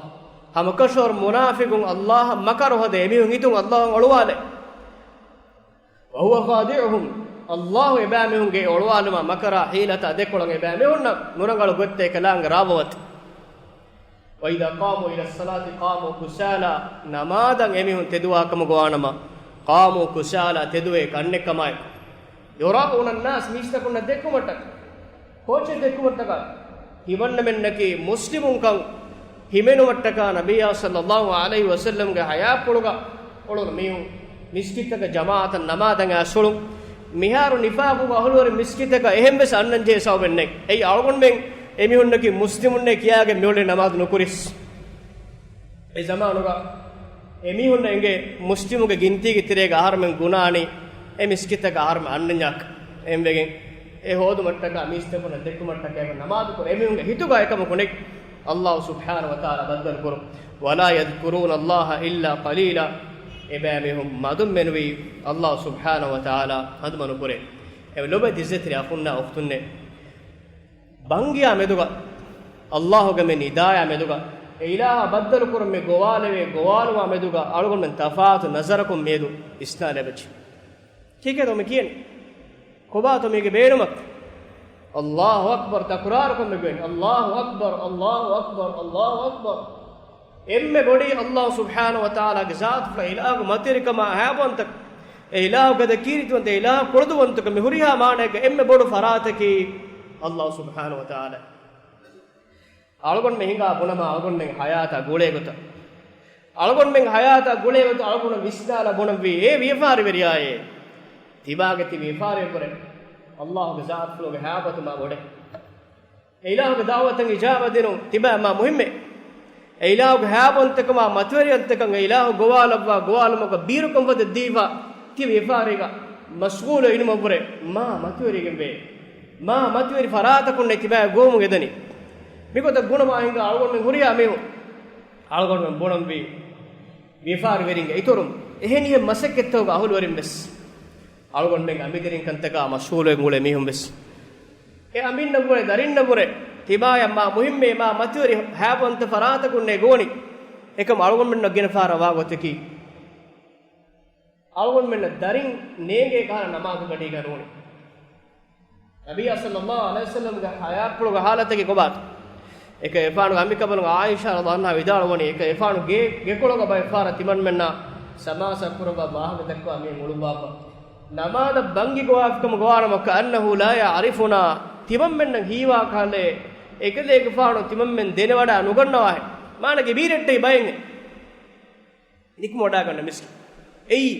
ހަމަކަށަވަރުން މުނާފިޤުން އައްލާހަށް މަކަރު ހަދަ އެމީހުން ހިތުން އައްލާހު އޮޅުވާލޭ. وهو خادعهم. އައްލާހު އެބައިމީހުންގެ އޮޅުވާލުމާ މަކަރާ ޙީލަތާ ދެކޮޅަށް އެބައިމީހުންނަށް ނުރަނގަޅު ގޮތްތައް އެކަލާނގެ ރާވަވަތި. وإذا قاموا إلى الصلاة قاموا كسالى. ނަމާދަށް އެމީހުން ތެދުވާކަމުގަ ވާނަމަ، قاموا كسالى، ތެދުވޭ ކަންނެއްކަމާއެކު. يراءون الناس، މީސްތަކުންނަށް ދެއްކުމަށްޓަކާ، ކޯޗެއް ދެއްކުމަށްޓަކާ، ހިމަންނަމެންނަކީ މުސްލިމުންކަން ހިމެނުމަށްޓަކާ ނަބިއްޔާ ޞައްލައްލާހު ޢަލައިހި ވަސައްލަމްގެ ޙަޔާތްޕުޅުގަ އުޅުނު މީހުން، މިސްކިތްތަކަށް ޖަމާޢަތަށް ނަމާދަށް އައިސް އުޅުން. މިހާރު ނިފާޤުގެ އަހުލުވެރިން މިސްކިތްތަކަށް އެހެން ވެސް އަންނަން ޖެހޭ ސަބަބެއް ނެތް. އެއީ އަޅުގަނޑުމެން އެމީހުންނަކީ މުސްލިމުންނޭ ކިޔާގެން މިއުޅޭ ނަމާދު ނުކުރިސް. އެ ޒަމާނުގަ އެމީހުންނަށް އެނގޭ މުސްލިމުގެ ގިންތީގެ ތެރޭގަ އަހަރުމެން ގުނާނީ އެ މިސްކިތަކަށް އަހަރުމެން އަންނަންޏާކަށް. އެހެންވެގެން އެ ހޯދުމަށްޓަކާ މީސްތަކުންނަށް ދެއްކުމަށްޓަކާ އެމީހުންގެ ހިތުގަ އެކަމަކު ނެތް. އައްލާހު ސުބްޙާނަހު ވަތަޢާލާ ބައްދަލު ކުރުން. ولا يذكرون الله إلا قليلا. އެބައިމީހުން މަދުން މެނުވީ އައްލާހު ސުބްޙާނަހު ވަތަޢާލާ ހަނދުމަ ނުކުރޭ. އެ ލޮބުވެތި އިއްޒަތްތެރި އަޚުންނާ އުޚްތުންނޭ. ބަންގިޔާ މެދުގަ، އައްލާހުގެ މި ނިދާޔާ މެދުގަ، އެ އިލާހާ ބައްދަލުކުރަން މި ގޮވާލެވޭ ގޮވާލުމާ މެދުގަ އަޅުގަނޑުމެން ތަފާތު ނަޒަރަކުން މިއަދު ވިސްނާލެވިއްޖެ. ކީކޭތޯ މި ކިޔަނީ؟ ކޮބާތޯ މީގެ ބޭނުމަކީ؟ އައްލާހު އަކްބަރު ތަކުރާރުކޮށް މި ގޮވަނީ. އައްލާހު އަކްބަރު، އައްލާހު އަކްބަރު، އައްލާހު އަކްބަރު. އެންމެ ބޮޑީ އައްލާހު ސުބްޙާނަހު ވަތަޢާލާގެ ޒާތުފުޅާ އިލާހުގެ މަތިވެރިކަމާ ހައިބަންތަކަށް، އެ އިލާހު ގަދަ ކީރިތިވަންތަ، އެ އިލާހު ކުޅަދުވަންތަކަށް މި ހުރިހާ މާނައެއްގަ އެންމެ ބޮޑު ފަރާތަކީ އައްލާހު ސުބްޙާނަހު ވަތަޢާލާ. އަޅުގަނޑުމެން ހިނގާ ބުނަމާ އަޅުގަނޑުމެން ހަޔާތާ ގުޅޭ ގޮތަށް، އަޅުގަނޑުމެން ހަޔާތާ ގުޅޭ ގޮތަށް އަޅުގަނޑު ވިސްނާލާ ބުނަންވީ އޭ ވިޔަފާރިވެރިޔާއޭ. ތިބާގެ ތި ވިޔަފާރިއެއްވުރެ އައްލާހުގެ ޒާތުފުޅުގެ ހައިބަތު މާ ބޮޑޭ. އެ އިލާހުގެ ދަޢުވަތަށް އިޖާބަ ދިނުން ތިބާ މާ މުހިއްމޭ. އެ އިލާހުގެ ހައިބަންތަކަމާ މަތިވެރިވަންތަކަން އެ އިލާހު ގޮވާލައްވާ ގޮވާލުމަކަށް ބީރުކަން ފަދަ ދީފާ ތި ވިޔަފާރީގަ މަޝްޣޫލު އިނުމަށްވުރެ މާ މަތިވެރިގެންވޭ. މާ މަތިވެރި ފަރާތަކުންނޭ ތިބާ ގޮވަމުން އެދަނީ. މިގޮތަށް ގުނަމާ ހިނގާ އަޅުގަނޑުމެން ހުރިހާ މީހުން އަޅުގަނޑުމެން ބުނަންވީ ވިޔަފާރިވެރިންގެ އިތުރުން އެހެނިހެން މަސައްކަތްތަކުގެ އަހުލުވެރިން ވެސް. އަޅުގަނޑުމެން އަނބިދަރިން ކަންތަކާ މަޝްޣޫލުވެ އުޅޭ މީހުން ވެސް. އެ އަނބިންނަށްވުރެ، ދަރިންނަށްވުރެ، ތިބާޔަށް މާ މުހިއްމޭ، މާ މަތިވެރި ހައިބަންތަ ފަރާތަކުންނޭ ގޮވަނީ. އެކަމް އަޅުގަނޑުމެންނަށް ގިނަ ފަހަރަށް ވާ ގޮތަކީ، އަޅުގަނޑުމެންނަށް ދަރިން ނޭނގޭ ކަހަލަ ނަމާދު ގަޑީގަ ނޫނޭ. ނަބިއްޔާ ޞައްލައްލާހު ޢަލައިހި ވަސައްލަމްގެ ޙަޔާތްޕުޅުގެ ޙާލަތަކީ ކޮބާތޯ؟ އެކަ އެފާނުގެ އަނބިކަނބަލުން ޢާއިޝާ ރަޟިޔަﷲ ޢަންހާ ވިދާޅުވަނީ، އެކަ އެފާނު ގޭ، ގެކޮޅުގަ ބައެއް ފަހަރަށް ތިމަންމެންނާ ސަމާސާ ކުރައްވާ ވާހަކަ ދައްކަވާ މީހުން އުޅުއްވާފަ. ނަމާދަށް ބަންގި ގޮވާފިކަމުގަ ވާނަމަ، كأنه لا يعرفنا، ތިމަންމެންނަށް ހީވާ ކަހަލަ، އެކަލޭގެފާނު ތިމަންމެން ދެނެވަޑާ ނުގަންނަވާހެން. މާނައަކީ ބީރައްޓެހި ބައެއްހެން. ނިކުމެވަޑާގަންނަ މިސްކިތް. އެއީ،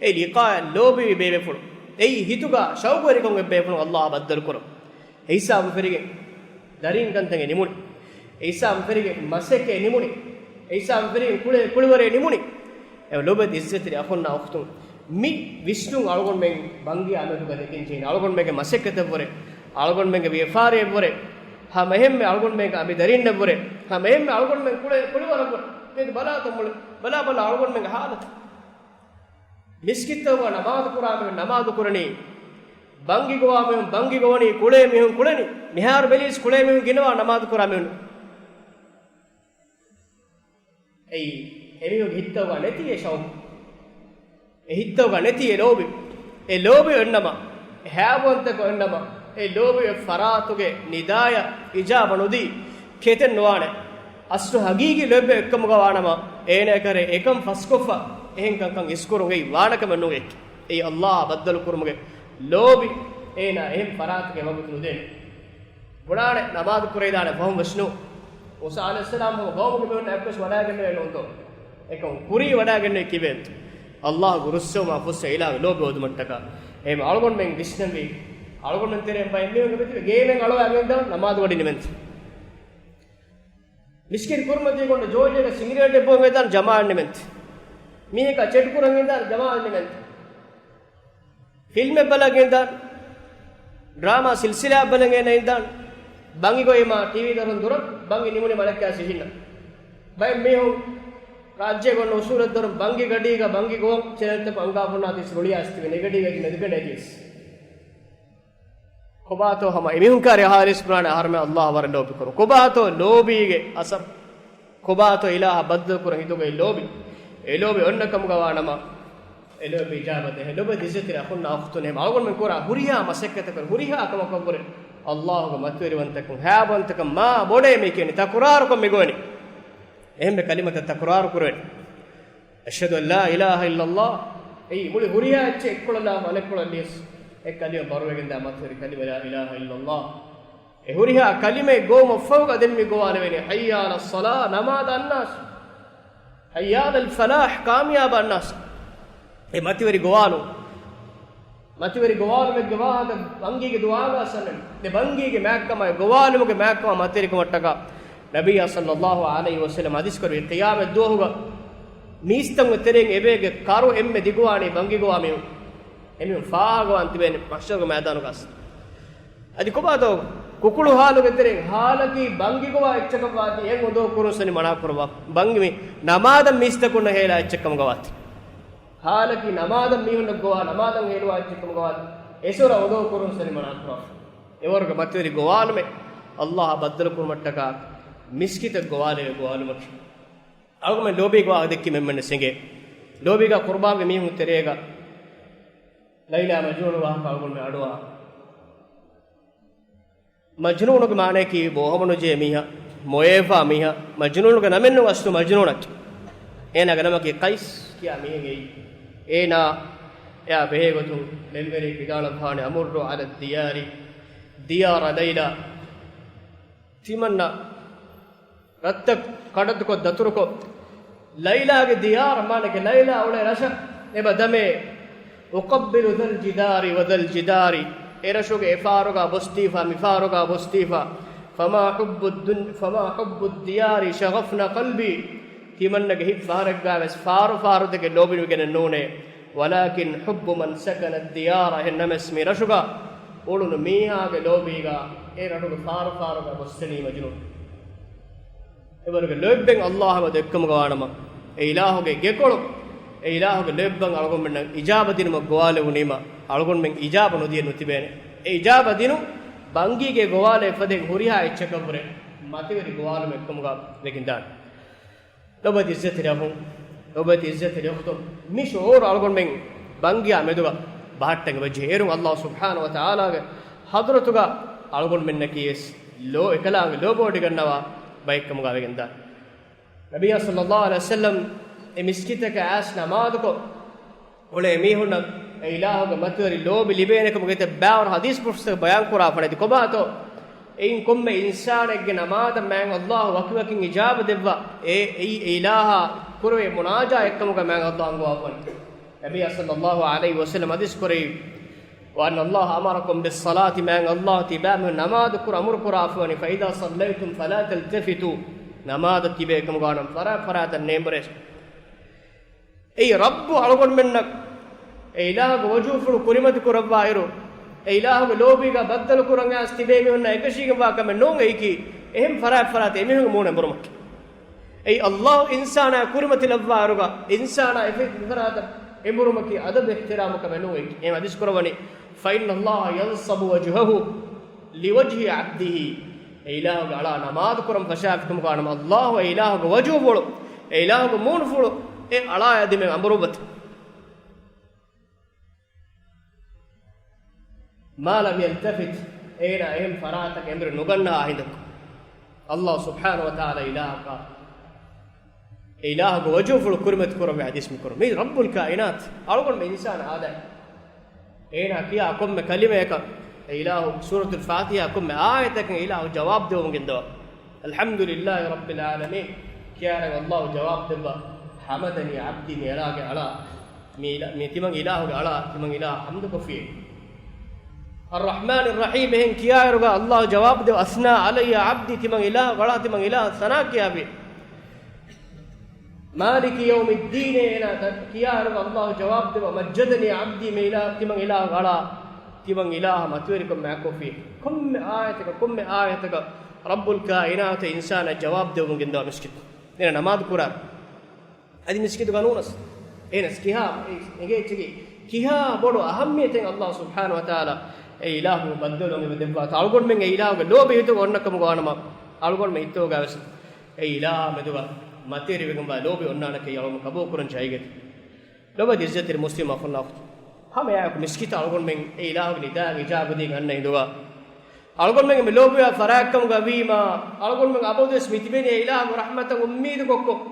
އެ ލިޤާއަށް ލޯބިވި ބޭބޭފުޅު. އެއީ ހިތުގަ ޝައުޤުވެރިކަން އޮތް ބޭފުޅުން އައްލާހަށް ބައްދަލުކުރަން. އެ ހިސާބު ފެރިގެން ދަރިން ކަންތައް ނިމުނި. އެ ހިސާބު ފެރިގެން މަސައްކަތް ނިމުނި. އެ ހިސާބު ފެރިގެން ކުޅޭ ކުޅިވަރޭ ނިމުނި. އެ ލޮބުވެތި އިއްޒަތްތެރި އަޚުންނާ އުޚްތުން، މި ވިސްނުން އަޅުގަނޑުމެން ބަންގިޔާ މެދުގަ ދެކެން ޖެހޭނެ. އަޅުގަނޑުމެންގެ މަސައްކަތަށްވުރެ، އަޅުގަނޑުމެންގެ ވިޔަފާރިއަށްވުރެ، ހަމައެހެންމެ އަޅުގަނޑުމެންގެ އަނބިދަރިންނަށްވުރެ، ހަމައެހެންމެ އަޅުގަނޑުމެން ކުޅޭ ކުޅިވަރަށްވުރެ. މިއަދު ބަލާތަ މުޅި، ބަލާ ބަލާ އަޅުގަނޑުމެންގެ ހާލަތު. މިސްކިތްތަކުގަ ނަމާދު ކުރާ މީހުން ނަމާދު ކުރަނީ، ބަންގި ގޮވާ މީހުން ބަންގި ގޮވަނީ، ކުޅޭ މީހުން ކުޅެނީ. މިހާރު ބެލީސް ކުޅޭ މީހުން ގިނަވާ ނަމާދު ކުރާ މީހުން. އެއީ، އެމީހުންގެ ހިތްތަކުގަ ނެތީ އެ ޝައުޤު. އެ ހިތްތަކުގަ ނެތީ އެ ލޯބި. އެ ލޯބި އޮންނަމަ، އެ ހައިބަންތަކަށް އޮންނަމަ، އެ ލޯބި އެ ފަރާތުގެ ނިދާޔަށް އިޖާބަ ނުދީ ކެތެއް ނުވާނެ. އަސްލު ހަގީގީ ލޯބި އެއްކަމުގަ ވާނަމަ، އޭނަ އެކަރެ އެކަން ފަސްކޮށްފަ، އެހެން ކަންކަން އިސްކުރުން އެއީ ވާނެ ކަމެއް ނޫން. އެއީ އައްލާހަށް ބައްދަލު ކުރުމުގެ ލޯބި އޭނާ އެހެން ފަރާތަކެއް ވަގުތު ނުދޭނެ. ބުނާނެ ނަމާދު ކުރެވިދާނެ ފަހުން ވެސް ނޫން. މޫސާ ޢަލައިހިއްސަލާމް ހަމަ ޤައުމުގެ މީހުންނަށް އެއްވެސް ވަޑައިގެންނެވޭނެ ނޫންތޯ؟ އެކަން ކުރީ ވަޑައިގެންނެވީ ކީއްވެ؟ ﷲގެ ރުއްސެވުމާ ފުއްސެވުމާ އިލާހުގެ ލޯބި އޮތުމަށްޓަކާ. އެހެން އަޅުގަނޑުމެން ވިސްނަންވީ، އަޅުގަނޑުމެން ތެރެއިން ބައެއް މީހުންގެ މެދުގައި ގޭމެއް އަޅުވާ ގެންދާން ނަމާދު ވަޑި ނިމެންތި. މިސްކިތް ކުރިމަތީގަ އޮންނަ ޖޯލިއަކަށް ސިނގިރޭޓެއް ބޯ ގެންދާން ޖަމާ ނިމެންތި. މީހަކާ ޗެޓް ކުރަން ގެންދާން ޖަމާ ނިމެންތި. ފިލްމެއް ބަލަން ގެންދާން، ޑްރާމާ ސިލްސިލާ ބަލަން ގެންދާން، ބަނގި ގޮވީމާ ޓީވީ ދަރުން ދުރަށް ބަނގި ނިމުނީ މަނައްކާ ސިޖިންނަށް. ބައެއް މީހުން ރާއްޖޭގަ އޮންނަ އުސޫލެއް ދަރުން ބަނގި ގަޑީގަ ބަނގި ގޮވަން ޗެނެލްތަކު އަންގާފަންނާ ތިސް ރުޅިއައިސް ތިބެ ނެގަޑީގައި މެދުގަނޑައި ދިޔަސް. ކޮބާތޯ ހަމަ އެމީހުން ކާރި އަހާލިސް ބުނާނެ އަހަރުމެން ﷲ ވަރަށް ލޯބި ކުރުން. ކޮބާތޯ ލޯބީގެ އަސަރު؟ ކޮބާތޯ އިލާހަށް ބައްދަލު ކުރަން ހިތުގައި ލޯބި؟ އެ ލޯބި އޮންނަ ކަމުގަ ވާނަމަ، އެ ލޯބި އިޖާބަ ދޭ. ލޮބުވެތި އިއްޒަތްތެރި އަޚުންނާ އުޚްތުން، އަޅުގަނޑުމެން ކުރާ ހުރިހާ މަސައްކަތަކަށް، ހުރިހާ ކަމަކަށްވުރެ ﷲގެ މަތިވެރިވަންތަކަން، ހައިބަވަންތަކަން މާ ބޮޑޭ މި ކިޔަނީ، ތަކުރާރުކޮށް މި ގޮވަނީ. އެހެންވެ ކަލިމަތައް ތަކުރާރު ކުރެވޭނެ. އަޝްހަދު އަން ލާ އިލާހަ އިއްލައްލާހް. އެއީ މުޅި ހުރިހާ އެއްޗެއް އެއްކޮޅަށް ލާފަ އަނެއްކޮޅަށް ލިޔަސް އެ ކަލިމަ ބަރުވެގެންދާ މަތިވެރި ކަލިމަ ލާ އިލާހަ އިއްލައްލާހް. އެ ހުރިހާ ކަލިމައެއް ގޮވުމަށްފަހުގަ ދެން މި ގޮވާލެވޭނެ، ޙައްޔަ ޢަލައްޞަލާ، ނަމާދަށް އަންނާށޭ. ޙައްޔަ ޢަލަލް ފަލާޙް، ކާމިޔާބަށް އަންނާށޭ. އެ މަތިވެރި ގޮވާލުން، މަތިވެރި ގޮވާލުމެއްގެ ވާހަކަ ބަންގީގެ ދުޢާގަ އަސަންނެ. ދެ ބަންގީގެ މާތްކަމާ، ގޮވާލުމުގެ މާތްކަމާ މަތިވެރިކަމަށްޓަކާ ނަބިއްޔާ ޞައްލައްލާހު ޢަލައިހި ވަސައްލަމް ޙަދީޘް ކުރެއްވި، ޤިޔާމަތް ދުވަހުގަ މީސްތަކުގެ ތެރެއިން އެބައެއްގެ ކަރު އެންމެ ދިގުވާނީ ބަންގި ގޮވާ މީހުން. އެމީހުން ފާހަގަވާން ތިބޭނެ މަޙްޝަރުގެ މައިދާނުގަ އަސް. އަދި ކޮބާތޯ ކުކުޅު ހާލުގެ ތެރެއިން ހާލަކީ ބަންގި ގޮވާ އެއްޗަކަށް ވާތީ އެން އުދޫ ކުރުން ސަނި މަނާ ކުރައްވާ. ބަންގި މި ނަމާދަށް މީސްތަކުންނަށް ހޭލާ އެއްޗެއް ކަމުގަ ވާތީ. ހާލަކީ ނަމާދަށް މީހުންނަށް ގޮވާ، ނަމާދަށް ހޭލުވާ އެއްޗެއް ކަމުގަ ވާތީ. އެސޮރަށް އުދޫ ކުރުން ސަނި މަނާ ކުރައްވާ. އެވަރުގެ މަތިވެރި ގޮވާލުމެއް ﷲ އަށް ބައްދަލު ކުރުމަށްޓަކާ މިސްކިތަށް ގޮވާލެވޭ ގޮވާލުމަކީ. އަޅުގަނޑުމެން ލޯބީގެ ވާހަކަ ދެއްކީމަ އެންމެންނަށް އެނގޭ. ލޯބީގަ ޤުރުބާންގެ މީހުން ތެރޭގަ ލައިލާ މަޖްނޫނު ވާހަކަ އަޅުގަނޑުމެން އަޑުއަހާ. މަޖްނޫނުގެ މާނައަކީ ބޯހަމަނުޖެހޭ މީހާ، މޮޔައެއްވާ މީހާ. މަޖްނޫނުގެ ނަމެއްނު އަސްލު މަޖްނޫނަކީ. އޭނާގެ ނަމަކީ ޤައިސް ކިޔާ މީހެއް އެއީ. އޭނާ އެއާ ބެހޭގޮތުން މެންވެރި ވިދާޅުވާނެ، أمر على الديار، ديار ليلى. ތިމަންނަ ރަށްތައް ކަޑަތުކޮށް ދަތުރުކޮށް، ލައިލާގެ ދިޔާރަށް، މާނައަކީ ލައިލާ އުޅޭ ރަށަށް އެބަ ދަމޭ. أقبل ذا الجدار وذا الجدار، އެރަށުގެ އެފާރުގަ ބޮސްދީފާ، މިފާރުގަ ބޮސްދީފާ. فما حب الدن-، فما حب الديار شغفن قلبي، ތިމަންނަގެ ހިތް ފަހަރެއްގައި ވެސް ފާރު ފާރުތަކެއް ލޯބިނުވެގެނެއް ނޫނޭ. ولكن حب من سكن الديار، އެހެން ނަމަވެސް މި ރަށުގަ އުޅުނު މީހާގެ ލޯބީގަ އެ ރަށުގެ ފާރު ފާރުގަ ބޮއްސެނީ މަޖްނޫން. އެވަރުގެ ލޯތްބެއް ﷲ ހަމަ ދެއްކަމުގަ ވާނަމަ، އެ އިލާހުގެ ގެކޮޅު، އެ އިލާހުގެ ލޯތްބަށް އަޅުގަނޑުމެންނަށް އިޖާބަ ދިނުމަށް ގޮވާލެވުނީމަ، އަޅުގަނޑުމެން އިޖާބަ ނުދިޔަ ނުތިބޭނެ. އެ އިޖާބަ ދިނުން ބަންގީގެ ގޮވާލެއް ފަދައިން ހުރިހާ އެއްޗަކަށްވުރެ މަތިވެރި ގޮވާލުމެއްކަމުގަ ވެގެންދާނެ. ލޮބުވެތި އިއްޒަތްތެރި އަޚުން، ލޮބުވެތި އިއްޒަތްތެރި އުޚްތުން، މި ޝުޢޫރު އަޅުގަނޑުމެން ބަންގިޔާ މެދުގަ ބަހައްޓަން އެބަޖެހޭ. އޭރުން ﷲ ސުބްޙާނަހޫ ވަތަޢާލާގެ ޙަޟްރަތުގަ އަޅުގަނޑުމެންނަކީ ވެސް ލޯ އެކަލާނގެ ލޯބިވޮޑިގަންނަވާ ބައެއްކަމުގަ ވެގެންދާނެ. ނަބިއްޔާ ޞައްލައްލާހު ޢަލައިހި ވަސައްލަމް އެ މިސްކިތަކަށް އައިސް ނަމާދުކޮށް، އުޅޭ މީހުންނަށް އެ އިލާހުގެ މަތިވެރި ލޯބި ލިބޭނެކަމުގެ ތެ ބާވަރު ޙަދީޘް ފުރުސަތަކަށް ބަޔާން ކުރާފަނެތި ކޮބާތޯ؟ އެއިން ކޮންމެ އިންސާނެއްގެ ނަމާދަށް މާތް ﷲ ވަކިވަކިން އިޖާބަ ދެއްވާ، އެ، އެއީ އެ އިލާހާ ކުރެވޭ މުނާޖާތްކަމުގަ މާތް ﷲ އަންގަވާފަނެ. ނަބިއްޔާ ޞައްލައްލާހު ޢަލައިހި ވަސައްލަމް ޙަދީޘް ކުރެއްވި، وأن الله أمركم بالصلاة، މާތް ﷲ ތިބާމީހުން ނަމާދު ކުރު އަމުރު ކުރާފަވަނީ، فإذا صليتم فلا تلتفتوا، ނަމާދަށް ތިބޭ ކަމުގަ ވާނަމަ ފަރާތް ފަރާތަށް ނޭނބުރޭ. އެއީ ރައްބު އަޅުގަނޑުމެންނަށް އެ އިލާހުގެ ވަޖުހުފުޅު ކުރިމަތި ކުރައްވާއިރު، އެ އިލާހުގެ ލޯބީގަ ބައްދަލު ކުރަން އައިސް ތިބޭ މީހުންނަށް އެކަށީގެންވާ ކަމެއް ނޫން އެއީކީ، އެހެން ފަރާތް ފަރާތަށް އެމީހުންގެ މޫނު އެނބުރުމަކީ. އެއީ ﷲ އިންސާނާ ކުރިމަތިލައްވާއިރުގަ، އިންސާނާ އެ ފި-، ފި ފަރާތަށް އެނބުރުމަކީ އަދަބު އިޙްތިރާމު ކަމެއް ނޫން އެއީކީ. އެހެން ޙަދީޘް ކުރައްވަނީ، فإن الله ينصب وجهه لوجه عبده، އެ އިލާހުގެ އަޅާ ނަމާދު ކުރަން ފަށާފިކަމުގަ ވާނަމަ، ﷲ އެ އިލާހުގެ ވަޖުހުފުޅު، އެ އިލާހުގެ މޫނުފުޅު އެ އަޅާއަށް ދިމެން އަނބުރުއްވަތަ. ما لم يلتفت، އޭނާ އެހެން ފަރާތަކަށް އެނބުރި ނުގަންނަ ހިނދަކު. ﷲ ސުބްޙާނަހޫ ވަތަޢާލާ އިލާހަކާ، އެ އިލާހުގެ ވަޖުހުފުޅު ކުރިމަތި ކުރައްވާ ޙަދީޘް މި ކުރަނީ. މީ ރައްބުލް ކާއިނާތު، އަޅުގަނޑުމެން އިންސާނާ އާދައި. އޭނާ ކިޔާ ކޮންމެ ކަލިމަޔަކަށް އެ އިލާހު، ސޫރަތުލް ފާތިޙާ ކޮންމެ އާޔަތަކަށް އެ އިލާހު ޖަވާބު ދެވުމުން ގެންދަވާ. الحمد لله رب العالمين. ކިޔާއިރު ﷲ ޖަވާބު ދެއްވާ، حمدني عبدي، މި އަޅާގެ އަޅާ، މި އިލާ-، މި ތިމަން އިލާހުގެ އަޅާ، ތިމަން އިލާހަށް ޙަމްދު ކޮށްފިއޭ. الرحمن الرحيم އެހެން ކިޔާއިރުގަ ﷲ ޖަވާބު ދެއްވާ، أثنى علي عبدي، ތިމަން އިލާހުގެ އަޅާ، ތިމަން އިލާހަށް ސަނާ ކިޔާފި. مالك يوم الدين އޭނާ ތަ-، ކިޔާއިރުގަ ﷲ ޖަވާބު ދެއްވާ، مجدني عبدي، މި އިލާ-، ތިމަން އިލާހުގެ އަޅާ، ތިމަން އިލާހަށް މަތިވެރިކޮށް މާތްކޮށްފި. ކޮންމެ އާޔަތަކަށް، ކޮންމެ އާޔަތަކަށް ރައްބުލް ކާއިނާތު އިންސާނާ ޖަވާބު ދެއްވަމުން ގެންދަވާ މިސްކިތު. އޭނާ ނަމާދު ކުރާ. އަދި މިސްކިތުގަ ނޫނަސް. އޭނަސް ކިހާ، އެ-، އެނގޭ އެއްޗެކޭ. ކިހާ ބޮޑު އަހައްމިޔަތެއް ﷲ ސުބްޙާނަހޫ ވަތަޢާލާ އެ އިލާހު ބައްދަލުވަން އެބަ ދެއްވާތޯ. އަޅުގަނޑުމެން އެ އިލާހުގެ ލޯބި ހިތުގަ އޮންނަ ކަމުގަ ވާނަމަ، އަޅުގަނޑުމެން ހިތުގަ ވެސް އެ އިލާހާ މެދުގަ މަތިވެރިވެގެންވާ ލޯބި އޮންނާނެކޭ އަޅުގަނޑު ޤަބޫލުކުރަން ޖެހިގެން. ލޮބުވެތި އިއްޒަތްތެރި މުސްލިމް އަޚުންނާ އުޚްތުން، ހަމައެއާއެކު މިސްކިތަށް އަޅުގަނޑުމެން އެ އިލާހުގެ ނިދާއަށް އިޖާބަދީގެން އަންނަ ހިނދުގަ، އަޅުގަނޑުމެންގެ މި ލޯބިވާ ފަރާތްކަމުގަ ވީމާ، އަޅުގަނޑުމެން އަބަދުވެސް މިތިބެނީ އެ އިލާހުގެ ރަޙްމަތަށް އުއްމީދުކޮށްކޮށް،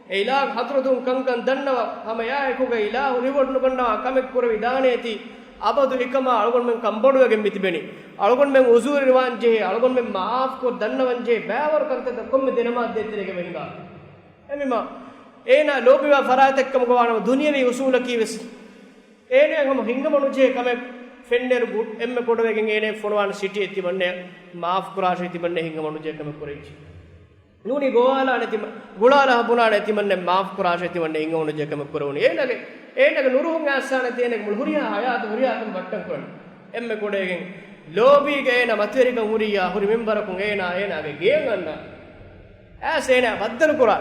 އެ އިލާހުގެ ޙަޟްރަތުން ކަންކަން ދަންނަވާ، ހަމައެއާއެކުގަ އިލާހު ރިވޯޑް ނުގަންނަވާ ކަމެއް ކުރެވިދާނޭތީ، އަބަދު އެކަމާ އަޅުގަނޑުމެން ކަންބޮޑުވެގެން މިތިބެނީ. އަޅުގަނޑުމެން ޢުޛުރު ދެއްވާންޖެހޭ، އަޅުގަނޑުމެން މަޢާފްކޮށް ދަންނަވަންޖެހޭ، ބައިވަރު ކަންތައްތައް ކޮންމެ ދެނަމާދު ދޭތެރޭގަ ވެހިނގާ. އެމީމާ، އޭނާ ލޯބިވާ ފަރާތެއްކަމުގަ ވާނަމަ، ދުނިޔަވީ އުޞޫލަކީ ވެސް އޭނައަށް ހަމަ ހިނގަމަނުޖެހޭ ކަމެއް ފެންނައިރު އެންމެ ބޮޑުވެގެން އޭނައަށް ފޮނުވާނެ ސިޓީއެއް ތިމަންނައަށް މަޢާފް ކުރާށޭ، ތިމަންނައަށް ހިނގަމަނުޖެހޭ ކަމެއް ކުރެއްޖެ. ނޫނީ ގޮވާލާނެ ތިމަ-، ގުޅާލާ ބުނާނެ ތިމަންނައަށް މަޢާފް ކުރާށޭ، ތިމަންނައަށް ހިނގަމަނުޖެހޭ ކަމެއް ކުރެވުނީ. އޭނަގެ، އޭނަގެ ނުރުހުން އައިސާނެތީ އޭނަގެ މުޅި ހުރިހާ ޙަޔާތު ހުރިހާ ކަމެއް ބައްޓަން ކުރަނީ. އެންމެ ބޮޑުވެގެން ލޯބީގަ އޭނަ މަތިވެރިކަން ހުރިއްޔާ، ހުރި މިންވަރަކުން އޭނާ އޭނާގެ ގެޔަށް އަންނާ. އައިސް އޭނާ ބައްދަލު ކުރާ.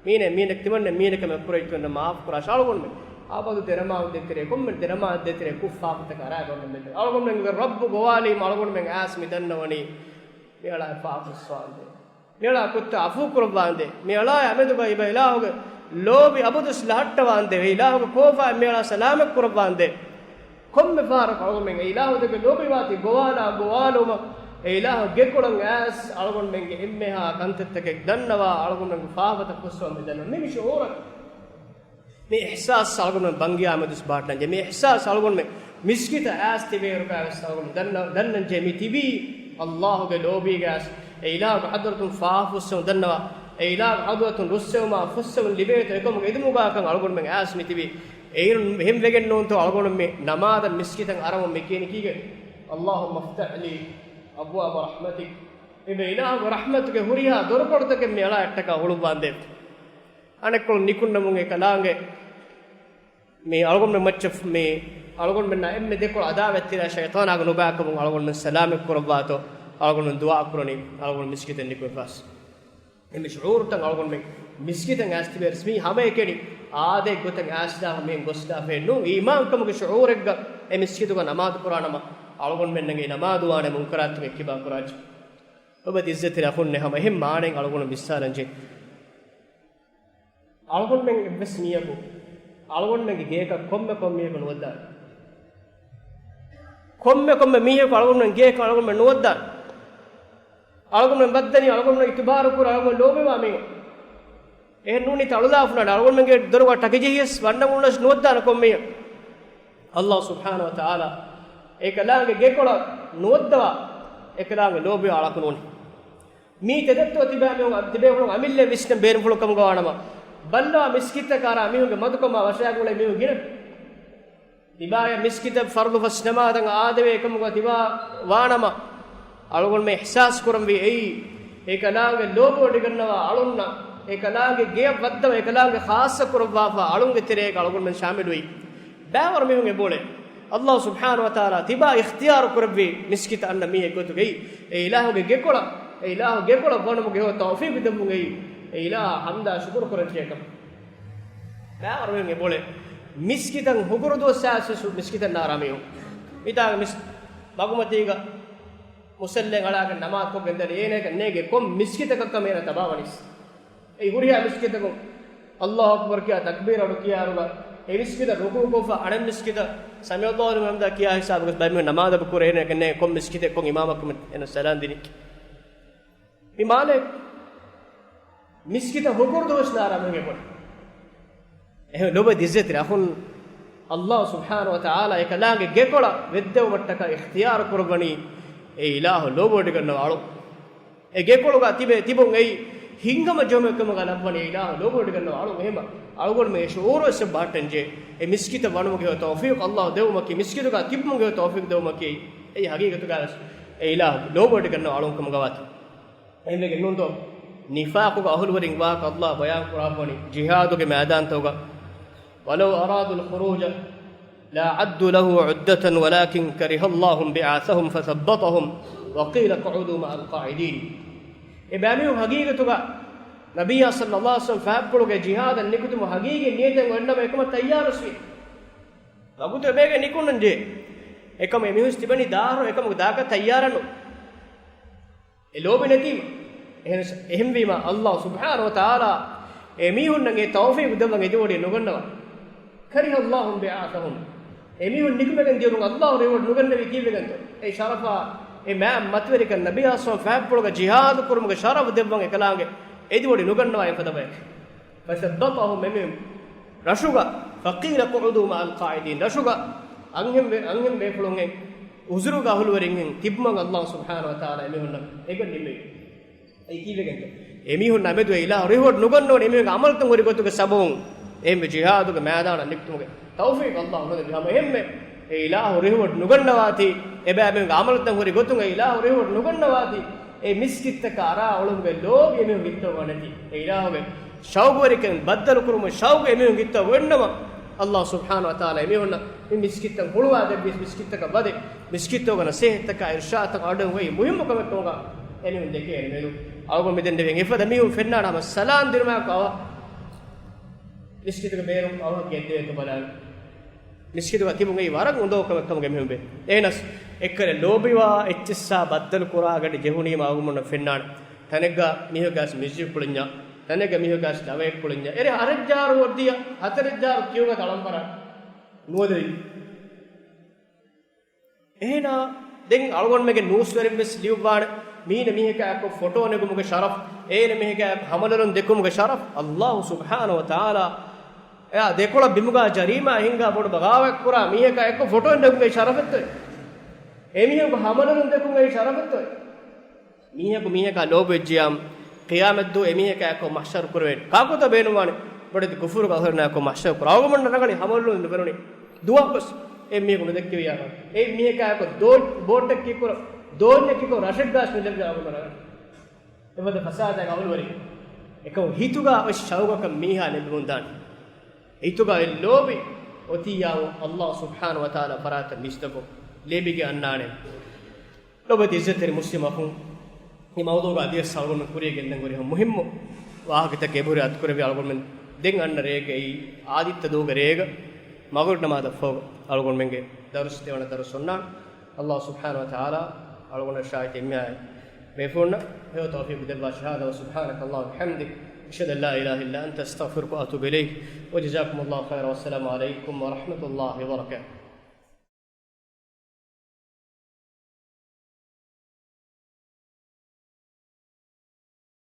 މީނެ، މީނެ، ތިމަންނަ މީނެ ކަމެއް ކުރެއްޖެ ތިމަންނަ މަޢާފް ކުރާށޭ. އަޅުގަނޑުމެން އަބަދު ދެނަމާދު ދޭތެރޭ، ކޮންމެ ދެނަމާދު ދޭތެރޭ ކުށް ފާފަތަކާ ރާގަނޑުމެން ދޭތެރޭ. އަޅުގަނޑުމެންގެ ރައްބު ގޮވާލީމަ އަޅުގަނޑުމެން އައިސް މި ދަންނަވަނީ މި އަޅާ ފާފަ ފުއްސަވާނދޭ. މި އަޅާ ކުށްތައް އަފޫ ކުރައްވާނދޭ. މި އަޅާ މެދުގައި އިބަ އިލާހުގެ ލޯބި އަބަދުވެސް ލަހައްޓަވާނދޭ. އިލާހުގެ ކޯފާ މި އަޅާ ސަލާމަތް ކުރައްވާނދޭ. ކޮންމެ ފަހަރަކު އަޅުގަނޑުމެން އެ އިލާހު ދެކެ ލޯބިވާތީ ގޮވާލާ ގޮވާލުމަށް އެ އިލާހު ގެކޮޅަށް އައިސް އަޅުގަނޑުމެންގެ އެންމެހާ ކަންތައްތަކެއް ދަންނަވާ އަޅުގަނޑުމެންގެ ފާފަތައް ފުއްސަވަން މި ދަންނަވަނީ. މި ޝުޢޫރަކީ، މި އިޙްސާސް އަޅުގަނޑުމެން ބަންގިޔާ މެދުސް ބަހައްޓަންޖެ. މި އިޙްސާސް އަޅުގަނޑުމެން މިސްކިތަށް އައިސް ތިބޭއިރުގަ ވެސް އަޅުގަނޑު ދަންނަ-، ދަންނަންޖެ މި ތިބީ ﷲ ގެ ލޯބީގަ އައިސް، އެ އިލާހުގެ ޙަޟްރަތުން ފާފަ ފުއްސެވުން ދަންނަވާ، އެ އިލާހުގެ ޙަޟްރަތުން ރުއްސެވުމާ ފުއްސެވުން ލިބޭތޯ އެކަމުގެ އެދުމުގާކަން އަޅުގަނޑުމެން އައިސް މި ތިބީ. އެއިރުން އެހެން ވެގެން ނޫންތޯ އަޅުގަނޑު މި ނަމާދަށް މިސްކިތަށް އަރަމުން މި ކިޔަނީ ކީގެ؟ اللهم افتح لي أبواب رحمتك. އިބަ އިލާހުގެ ރަޙްމަތުގެ ހުރިހާ ދޮރުކޮޅުތަކެއް މި އަޅާއަށްޓަކާ ހުޅުއްވާނދޭ. އަނެއްކޮޅުން ނިކުންނަމުން އެކަލާނގެ މި އަޅުގަނޑުމެން މައްޗަށް މި އަޅުގަނޑުމެންނާ އެންމެ ދެކޮޅަށް އަދާވަތްތެރިޔާ ޝައިޠާނާގެ ނުބައިކަމުން އަޅުގަނޑުމެން ސަލާމަތް ކުރައްވާތޯ އަޅުގަނޑުމެން ދުޢާ ކުރަނީ އަޅުގަނޑު މިސްކިތެއް ނިކުމެފަސް. އެ މި ޝުޢޫރުތައް އަޅުގަނޑުމެން މިސްކިތަށް އައިސް ތިބޭ ރަސްމީ ހަމައެކަނި އާދައިގެ ގޮތަށް އައިސްދާފަ މިހެން ގޮސްދާފައެއް ނޫން. އީމާންކަމުގެ ޝުޢޫރެއްގަ އެ މިސްކިތުގަ ނަމާދު ކުރާނަމަ އަޅުގަނޑުމެންނަށް އެ ނަމާދު ވާނެ މުންކަރާތުގެ އެއްކިބާ ކުރާއްޖެ. އޮބަދި އިއްޒަތްތެރި އަޚުންނޭ ހަމަ އެހެން މާނައެއް އަޅުގަނޑު މިސާލަންޖެ. އަޅުގަނޑުމެން އެއްވެސް މީހަކު އަޅުގަނޑުމެންގެ ގޭކަށް ކޮންމެ ކޮން މީހަކު ނުވައްދާނެ. ކޮންމެ ކޮންމެ މީހަކު އަޅުގަނޑުމެން ގޭކަށް އަޅުގަނޑުމެން ނުވައްދާނެ. އަޅުގަނޑުމެން ވައްދަނީ އަޅުގަނޑުމެން އިތުބާރު ކުރާ އަޅުގަނޑު ލޯބިވާ މީހުން. އެހެން ނޫނީ ތަޅުލާފުނާނެ. އަޅުގަނޑުމެންގެ ދޮރުގަ ޓަކިޖެހިޔަސް ވަންނަން އުޅުނަސް ނުވައްދާނެ ކޮންމެ މީހަކު. ﷲ ސުބްޙާނަހޫ ވަތަޢާލާ އެކަލާނގެ ގެކޮޅަށް ނުވައްދަވާ އެކަލާނގެ ލޯބިވާ އަޅަކު ނޫނީ. މީ ތެދެއްތޯ ތިބޭ މީހުން، ތިބޭފުޅުން އަމިއްލަ ވިސްނަން ބޭނުންފުޅު ކަމުގަ ވާނަމަ، ބައްލަވާ މިސްކިތަކާރާ މީހުންގެ މަދުކަމާ ވަށައިގުޅޭ މީހުން ގިނަ. ތިބާޔަށް މިސްކިތަށް ފަރުޟު ފަސް ނަމާދަށް އާދެވޭ ކަމުގަ ތިބާ ވާނަމަ، އަޅުގަނޑުމެން އިޙްސާސް ކުރަންވީ އެއީ، އެކަލާނގެ ލޯބިވޮޑިގަންނަވާ އަޅުންނަށް، އެކަލާނގެ ގެޔަށް ވައްދަވާ އެކަލާނގެ ޚާއްޞަ ކުރައްވާފަ އަޅުންގެ ތެރޭގަ އަޅުގަނޑުމެން ޝާމިލުވީ. ބައިވަރު މީހުން އެބައުޅޭ. ﷲ ސުބްޙާނަހޫ ވަތަޢާލާ ތިބާ އިޚްތިޔާރު ކުރެއްވި މިސްކިތަށް އަންނަ މީހެއް ގޮތުގައި، އެ އިލާހުގެ ގެކޮޅަށް، އެ އިލާހު ގެކޮޅަށް ވަނުމުގެ ހެޔޮ ތައުފީޤު ދެއްވުމުގައި، އެ އިލާހަށް ޙަމްދާ ޝުކުރު ކުރަންޖެހޭކަން. ބައިވަރު މީހުން އެބައުޅޭ. މިސްކިތަށް ހުކުރު ދުވަސް އައިސް މިސްކިތަށް ނާރާ މީހުން. މިތާގަ މިސް-، މަގުމަތީގަ މުސައްލައިން އަޅާގެން ނަމާދު ކޮށްގެން ދަނީ އޭނައަކަށް ނޭނގޭ ކޮން މިސްކިތަކަށްކަން އޭނަ ތަބާވަނީސް. އެ ހުރިހާ މިސްކިތަކުން ﷲ އަކްބަރު ކިޔާ ތަކްބީރު އަޑު ކިޔާއިރުގަ އެ މިސްކިތަށް ރުކޫޢު ކޮށްފަ އަނެއް މިސްކިތަށް ސަމިޢަﷲ ލިމަން ޙަމިދަހު ކިޔާ ހިސާބުގަ ބައެއް މީހުން ނަމާދަށް ކުރޭ އޭނައަކަށް ނޭނގޭ ކޮން މިސްކިތެއް ކޮން އިމާމަކަށް އޭނަ ސަލާން ދިނީ. މި މާލެ މިސްކިތަށް ހުކުރު ދުވަސް ނާރާ މީހުން އެބައުޅޭ. އެހެން ލޮބުވެތި އިއްޒަތްތެރި އަޚުން، ﷲ ސުބްޙާނަހޫ ވަތަޢާލާ އެކަލާނގެ ގެކޮޅަށް ވެއްދެވުމަށްޓަކާ އިޚްތިޔާރު ކުރައްވަނީ އެ އިލާހު ލޯބިވޮޑިގަންނަވާ އަޅުން. އެ ގެކޮޅުގަ ތިބެ ތިބުން އެއީ ހިތްހަމަޖެހުމެއް ކަމުގަ ލައްވަނީ އެ އިލާހު ލޯބިވެޑިގަންނަވާ އަޅުން. އެހެމަ އަޅުގަނޑުމެ ޝުޢޫރުވެސް ބަހައްޓަންޖެހޭ. އެ މިސްކިތަށް ވަނުމުގެ ތައުފީޤު އައްލާހު ދެއްވުމަކީ، މިސްކިތުގަ ތިބުމުގެ ތައުފީޤު ދެއްވުމަކީ، އެއީ ހަގީގަތުގައިވެސް އެ އިލާހު ލޯބިވެޑިގަންނަވާ އަޅުން ކަމުގަވާތީ. އެހެންވެގެން ނޫންތޯ؟ ނިފާޤުގެ އަހުލުވެރިން ވާހަކަ އައްލާހު ބަޔާން ކުރާފަވަނީ ޖިހާދުގެ މައިދާންތަކުގަ، ولو أرادوا الخروج لأعدوا له عدة ولكن كره الله انبعاثهم فثبطهم وقيل اقعدوا مع القاعدين. އެ ބައިމީހުން ހަގީގަތުގަ ނަބިއްޔާ ޞައްލައްލާހު ޢަލައިހި ވަސައްލަމަ ފަހަތްޕުޅުގެ ޖިހާދަށް ނިކުތުމުގެ ހަގީގީ ނިޔަތެއް އޮތްނަމަ އެކަމަށް ތައްޔާރުވެސްވި. ވަގުތު އެބޭގެ ނިކުންނަން ޖެހޭ. އެކަމަށް އެމީހުން ތިބެނީ ދާހަރު އެކަމުގެ ދާކަށް ތައްޔާރަށްނު. އެ ލޯބި ނެތީމަ. އެހެން، އެހެންވީމަ، އައްލާހު ސުބްޙާނަހު ވަތަޢާލާ އެމީހުންނަށް އެ ތައުފީޤު ދެއްވަން އެދިވޮޑި ނުގަންނަވާ. كره الله انبعاثهم. އެމީހުން ނިކުމެގެން ދިޔުމުން އައްލާހު ރިވޯޑް ނުގަންނެވީ ކީއްވެގެންތޯ؟ އެ ޝަރަފާ، އެ މާ މަތިވެރިކަން، ނަބިއްޔާ ޞައްލައްލާހު ޢަލައިހި ވަސައްލަމަ ފަހަތްޕުޅުގަ ޖިހާދު ކުރުމުގެ ޝަރަފު ދެއްވަން އެކަލާނގެ އެދިވޮޑި ނުގަންނަވާ އެފަދަ ބަޔަކަށް. فثبطهم، އެމީހުން ރަށުގަ، فقيل اقعدوا مع القاعدين، ރަށުގަ އަންހެން ވެ، އަންހެން ބޭފުޅުންހެން، ޢުޛުރުގެ އަހުލުވެރިންހެން ތިބުމަށް އައްލާހު ސުބްޙާނަހު ވަތަޢާލާ އެމީހުންނަށް އެނގަން ނިންމެވި. އެއީ ކީއްވެގެންތޯ؟ އެމީހުންނާ މެދު އެ އިލާހު ރިވޯޑް ނުގަންނަވަނީ އެމީހުންގެ ޢަމަލުތައް ހުރި ގޮތުގެ ސަބަބުން. އެހެންވެ ޖިހާދުގެ މައިދާނަށް ނިކުތުމުގެ ތައުފީޤު އައްލާހު ނުދެއްވި ހަމަ އެހެންމެ އެ އިލާހު ރިވޯޑް ނުގަންނަވާތީ، އެބައިމީހުންގެ ޢަމަލުތައް ހުރި ގޮތުން އެ އިލާހު ރިވޯޑް ނުގަންނަވާތީ، އެ މިސްކިތްތަކަށް އަރާ އުޅުމުގެ ލޯބި އެމީހުން ހިތަށް އޮންނަތީ. އެ އިލާހުގެ ޝައުގުވެރިކަން ބައްދަލުކުރުމުން ޝައުގު އެމީހުން ހިތަށް އޮންނަމަ، އައްލާހު ސުބްޙާނަހު ވަތަޢާލާ އެމީހުންނަށް މި މިސްކިތްތައް ހުޅުވާދެއްވި، މިސްކިތްތަކަށް ވަދެ، މިސްކިތްތަކުގަ ނަސޭހަތްތަކާ އިރުޝާދުތަކާ އަޑުއެހުން އެއީ މުހިއްމު ކަމެއް ކަމުގަ އެމީހުން ދެކޭ އެންމެދު. އަޅުގަނޑު މިދެންނެވި އެފަދަ މީހުން ފެންނާނެ ހަމަ ސަލާން ދިނުމާއެކު އަވަހަށް މިސްކިތުގެ ބޭރުން އަވަހަށް ގެންދެވޭތޯ ބަލާނެ. މިސްކިތުގަ ތިބުން އެއީ ވަރަށް އުނދަގޫ ކަމެއް ކަމުގަ އެމީހުން ވޭ. އެހެނަސް އެއްކަލަ ލޯބިވާ އެއްޗިއްސާ ބައްދަލު ކުރާ ގަޑި ޖެހުނީމަ އަޅުގަނޑުމެންނަށް ފެންނާނެ. ތަނެއްގަ މީހަކު ގާސް މިއުޒިކް ކުޅެންޏާ، ތަނެއްގަ މީހަކު ގާސް ލަވައެއް ކުޅެންޏާ. އެރެ އަރައްޖާރު ވަރުދިޔަ ހަތަރެއްޖާރު ކިޔުގަ ތަޅަންފަރާ ނުވަދެވި. އެހެނާ ދެން އަޅުގަނޑުމެންގެ ނޫސްވެރިން ވެސް ލިޔުއްވާނެ، މީނަ މީހަކާއެކު ފޮޓޯ ނެގުމުގެ ޝަރަފް، އޭނަ މީހަކާއެކު ހަމަލޮލުން ދެކުމުގެ ޝަރަފް، އައްލާހު ސުބްޙާނަހު ވަތަޢާލާ އެއާ ދެކޮޅަށް ބިމުގާ ޖަރީމާ ހިންގާ ބޮޑު ބަޣާވާތް ކުރާ މީހަކާއެކު ފޮޓޯ ނެގުމުގެ ޝަރަފެއްތޯ؟ އެމީހަކު ހަމަލޮލުން ދެކުމުގެ ޝަރަފެއްތޯ؟ މީހަކު މީހަކާ ލޯބިވެއްޖިޔާމު، ޤިޔާމަތްދުވަހު އެމީހަކާއެކު މަޙްޝަރު ކުރެވޭނެ. ކާކުތަ ބޭނުންވާނެ؟ ބޮޑެތި ކުފުރުގެ އަހުލުންނާއެކު މަޙްޝަރު ކުރާ. އަޅުގަނޑުމެންނަށް ރަނގަޅީ ހަމަލޮލުން ނުފެނުނީ. ދުވަހަކުވެސް އެ މީހަކު ނުދެއްކެވިޔާ. އެ މީހަކާއެކު ދޯ، ބޯޓެއް ކީކުރަ، ދޯންޏެއް ކީކުރަ، ރަށެއްގާސް ނުލެއްވިޔާ އަޅުގަނޑުމެންނަށް ރަނގަޅީ. އެފަދަ ފަސާދައިގެ އަހުލުވެރިން. އެކަމު ހިތުގަ އޮތް ޝައުގަކަށް މީހާ ލެއްވިމުންދާނެ. ހިތުގަ އޮތް ލޯބި އޮތިއްޔާމު އައްލާހު ސުބްޙާނަހު ވަތަޢާލާ ފަރާތަށް މީސްތަކުން ލިބިގެން އަންނާނެ. ލޮބުވެތި ޢިއްޒަތްތެރި މުސްލިމް އަޚުން، މި މައުޟޫޢުގަ އަދިވެސް އަޅުގަނޑު ކުރިޔަށް ގެންދަން ހުރި މުހިއްމު ވާހަކަތަކެއް އެބަހުރި އަތުކުރެއްވި. އަޅުގަނޑުމެން ދެން އަންނަ ރޭގައި އާދިއްތަ ދުވަހުގެ ރޭގަ މަޣުރިބް ނަމާދަށްފަހު އަޅުގަނޑުމެންގެ ދަރުސް ދެވަނަ ދަރުސް އޮންނާނެ. އައްލާހު ސުބްޙާނަހު ވަތަޢާލާ އަޅުގަނޑަށާއި އެންމެހާ ބޭފުޅުންނަށް ހެޔޮ ތައުފީޤު ދެއްވާށި. هذا وسبحانك اللهم وبحمدك، أشهد أن لا إله إلا أنت، أستغفرك وأتوب إليك، وجزاكم الله خيرا، والسلام عليكم ورحمة الله وبركاته.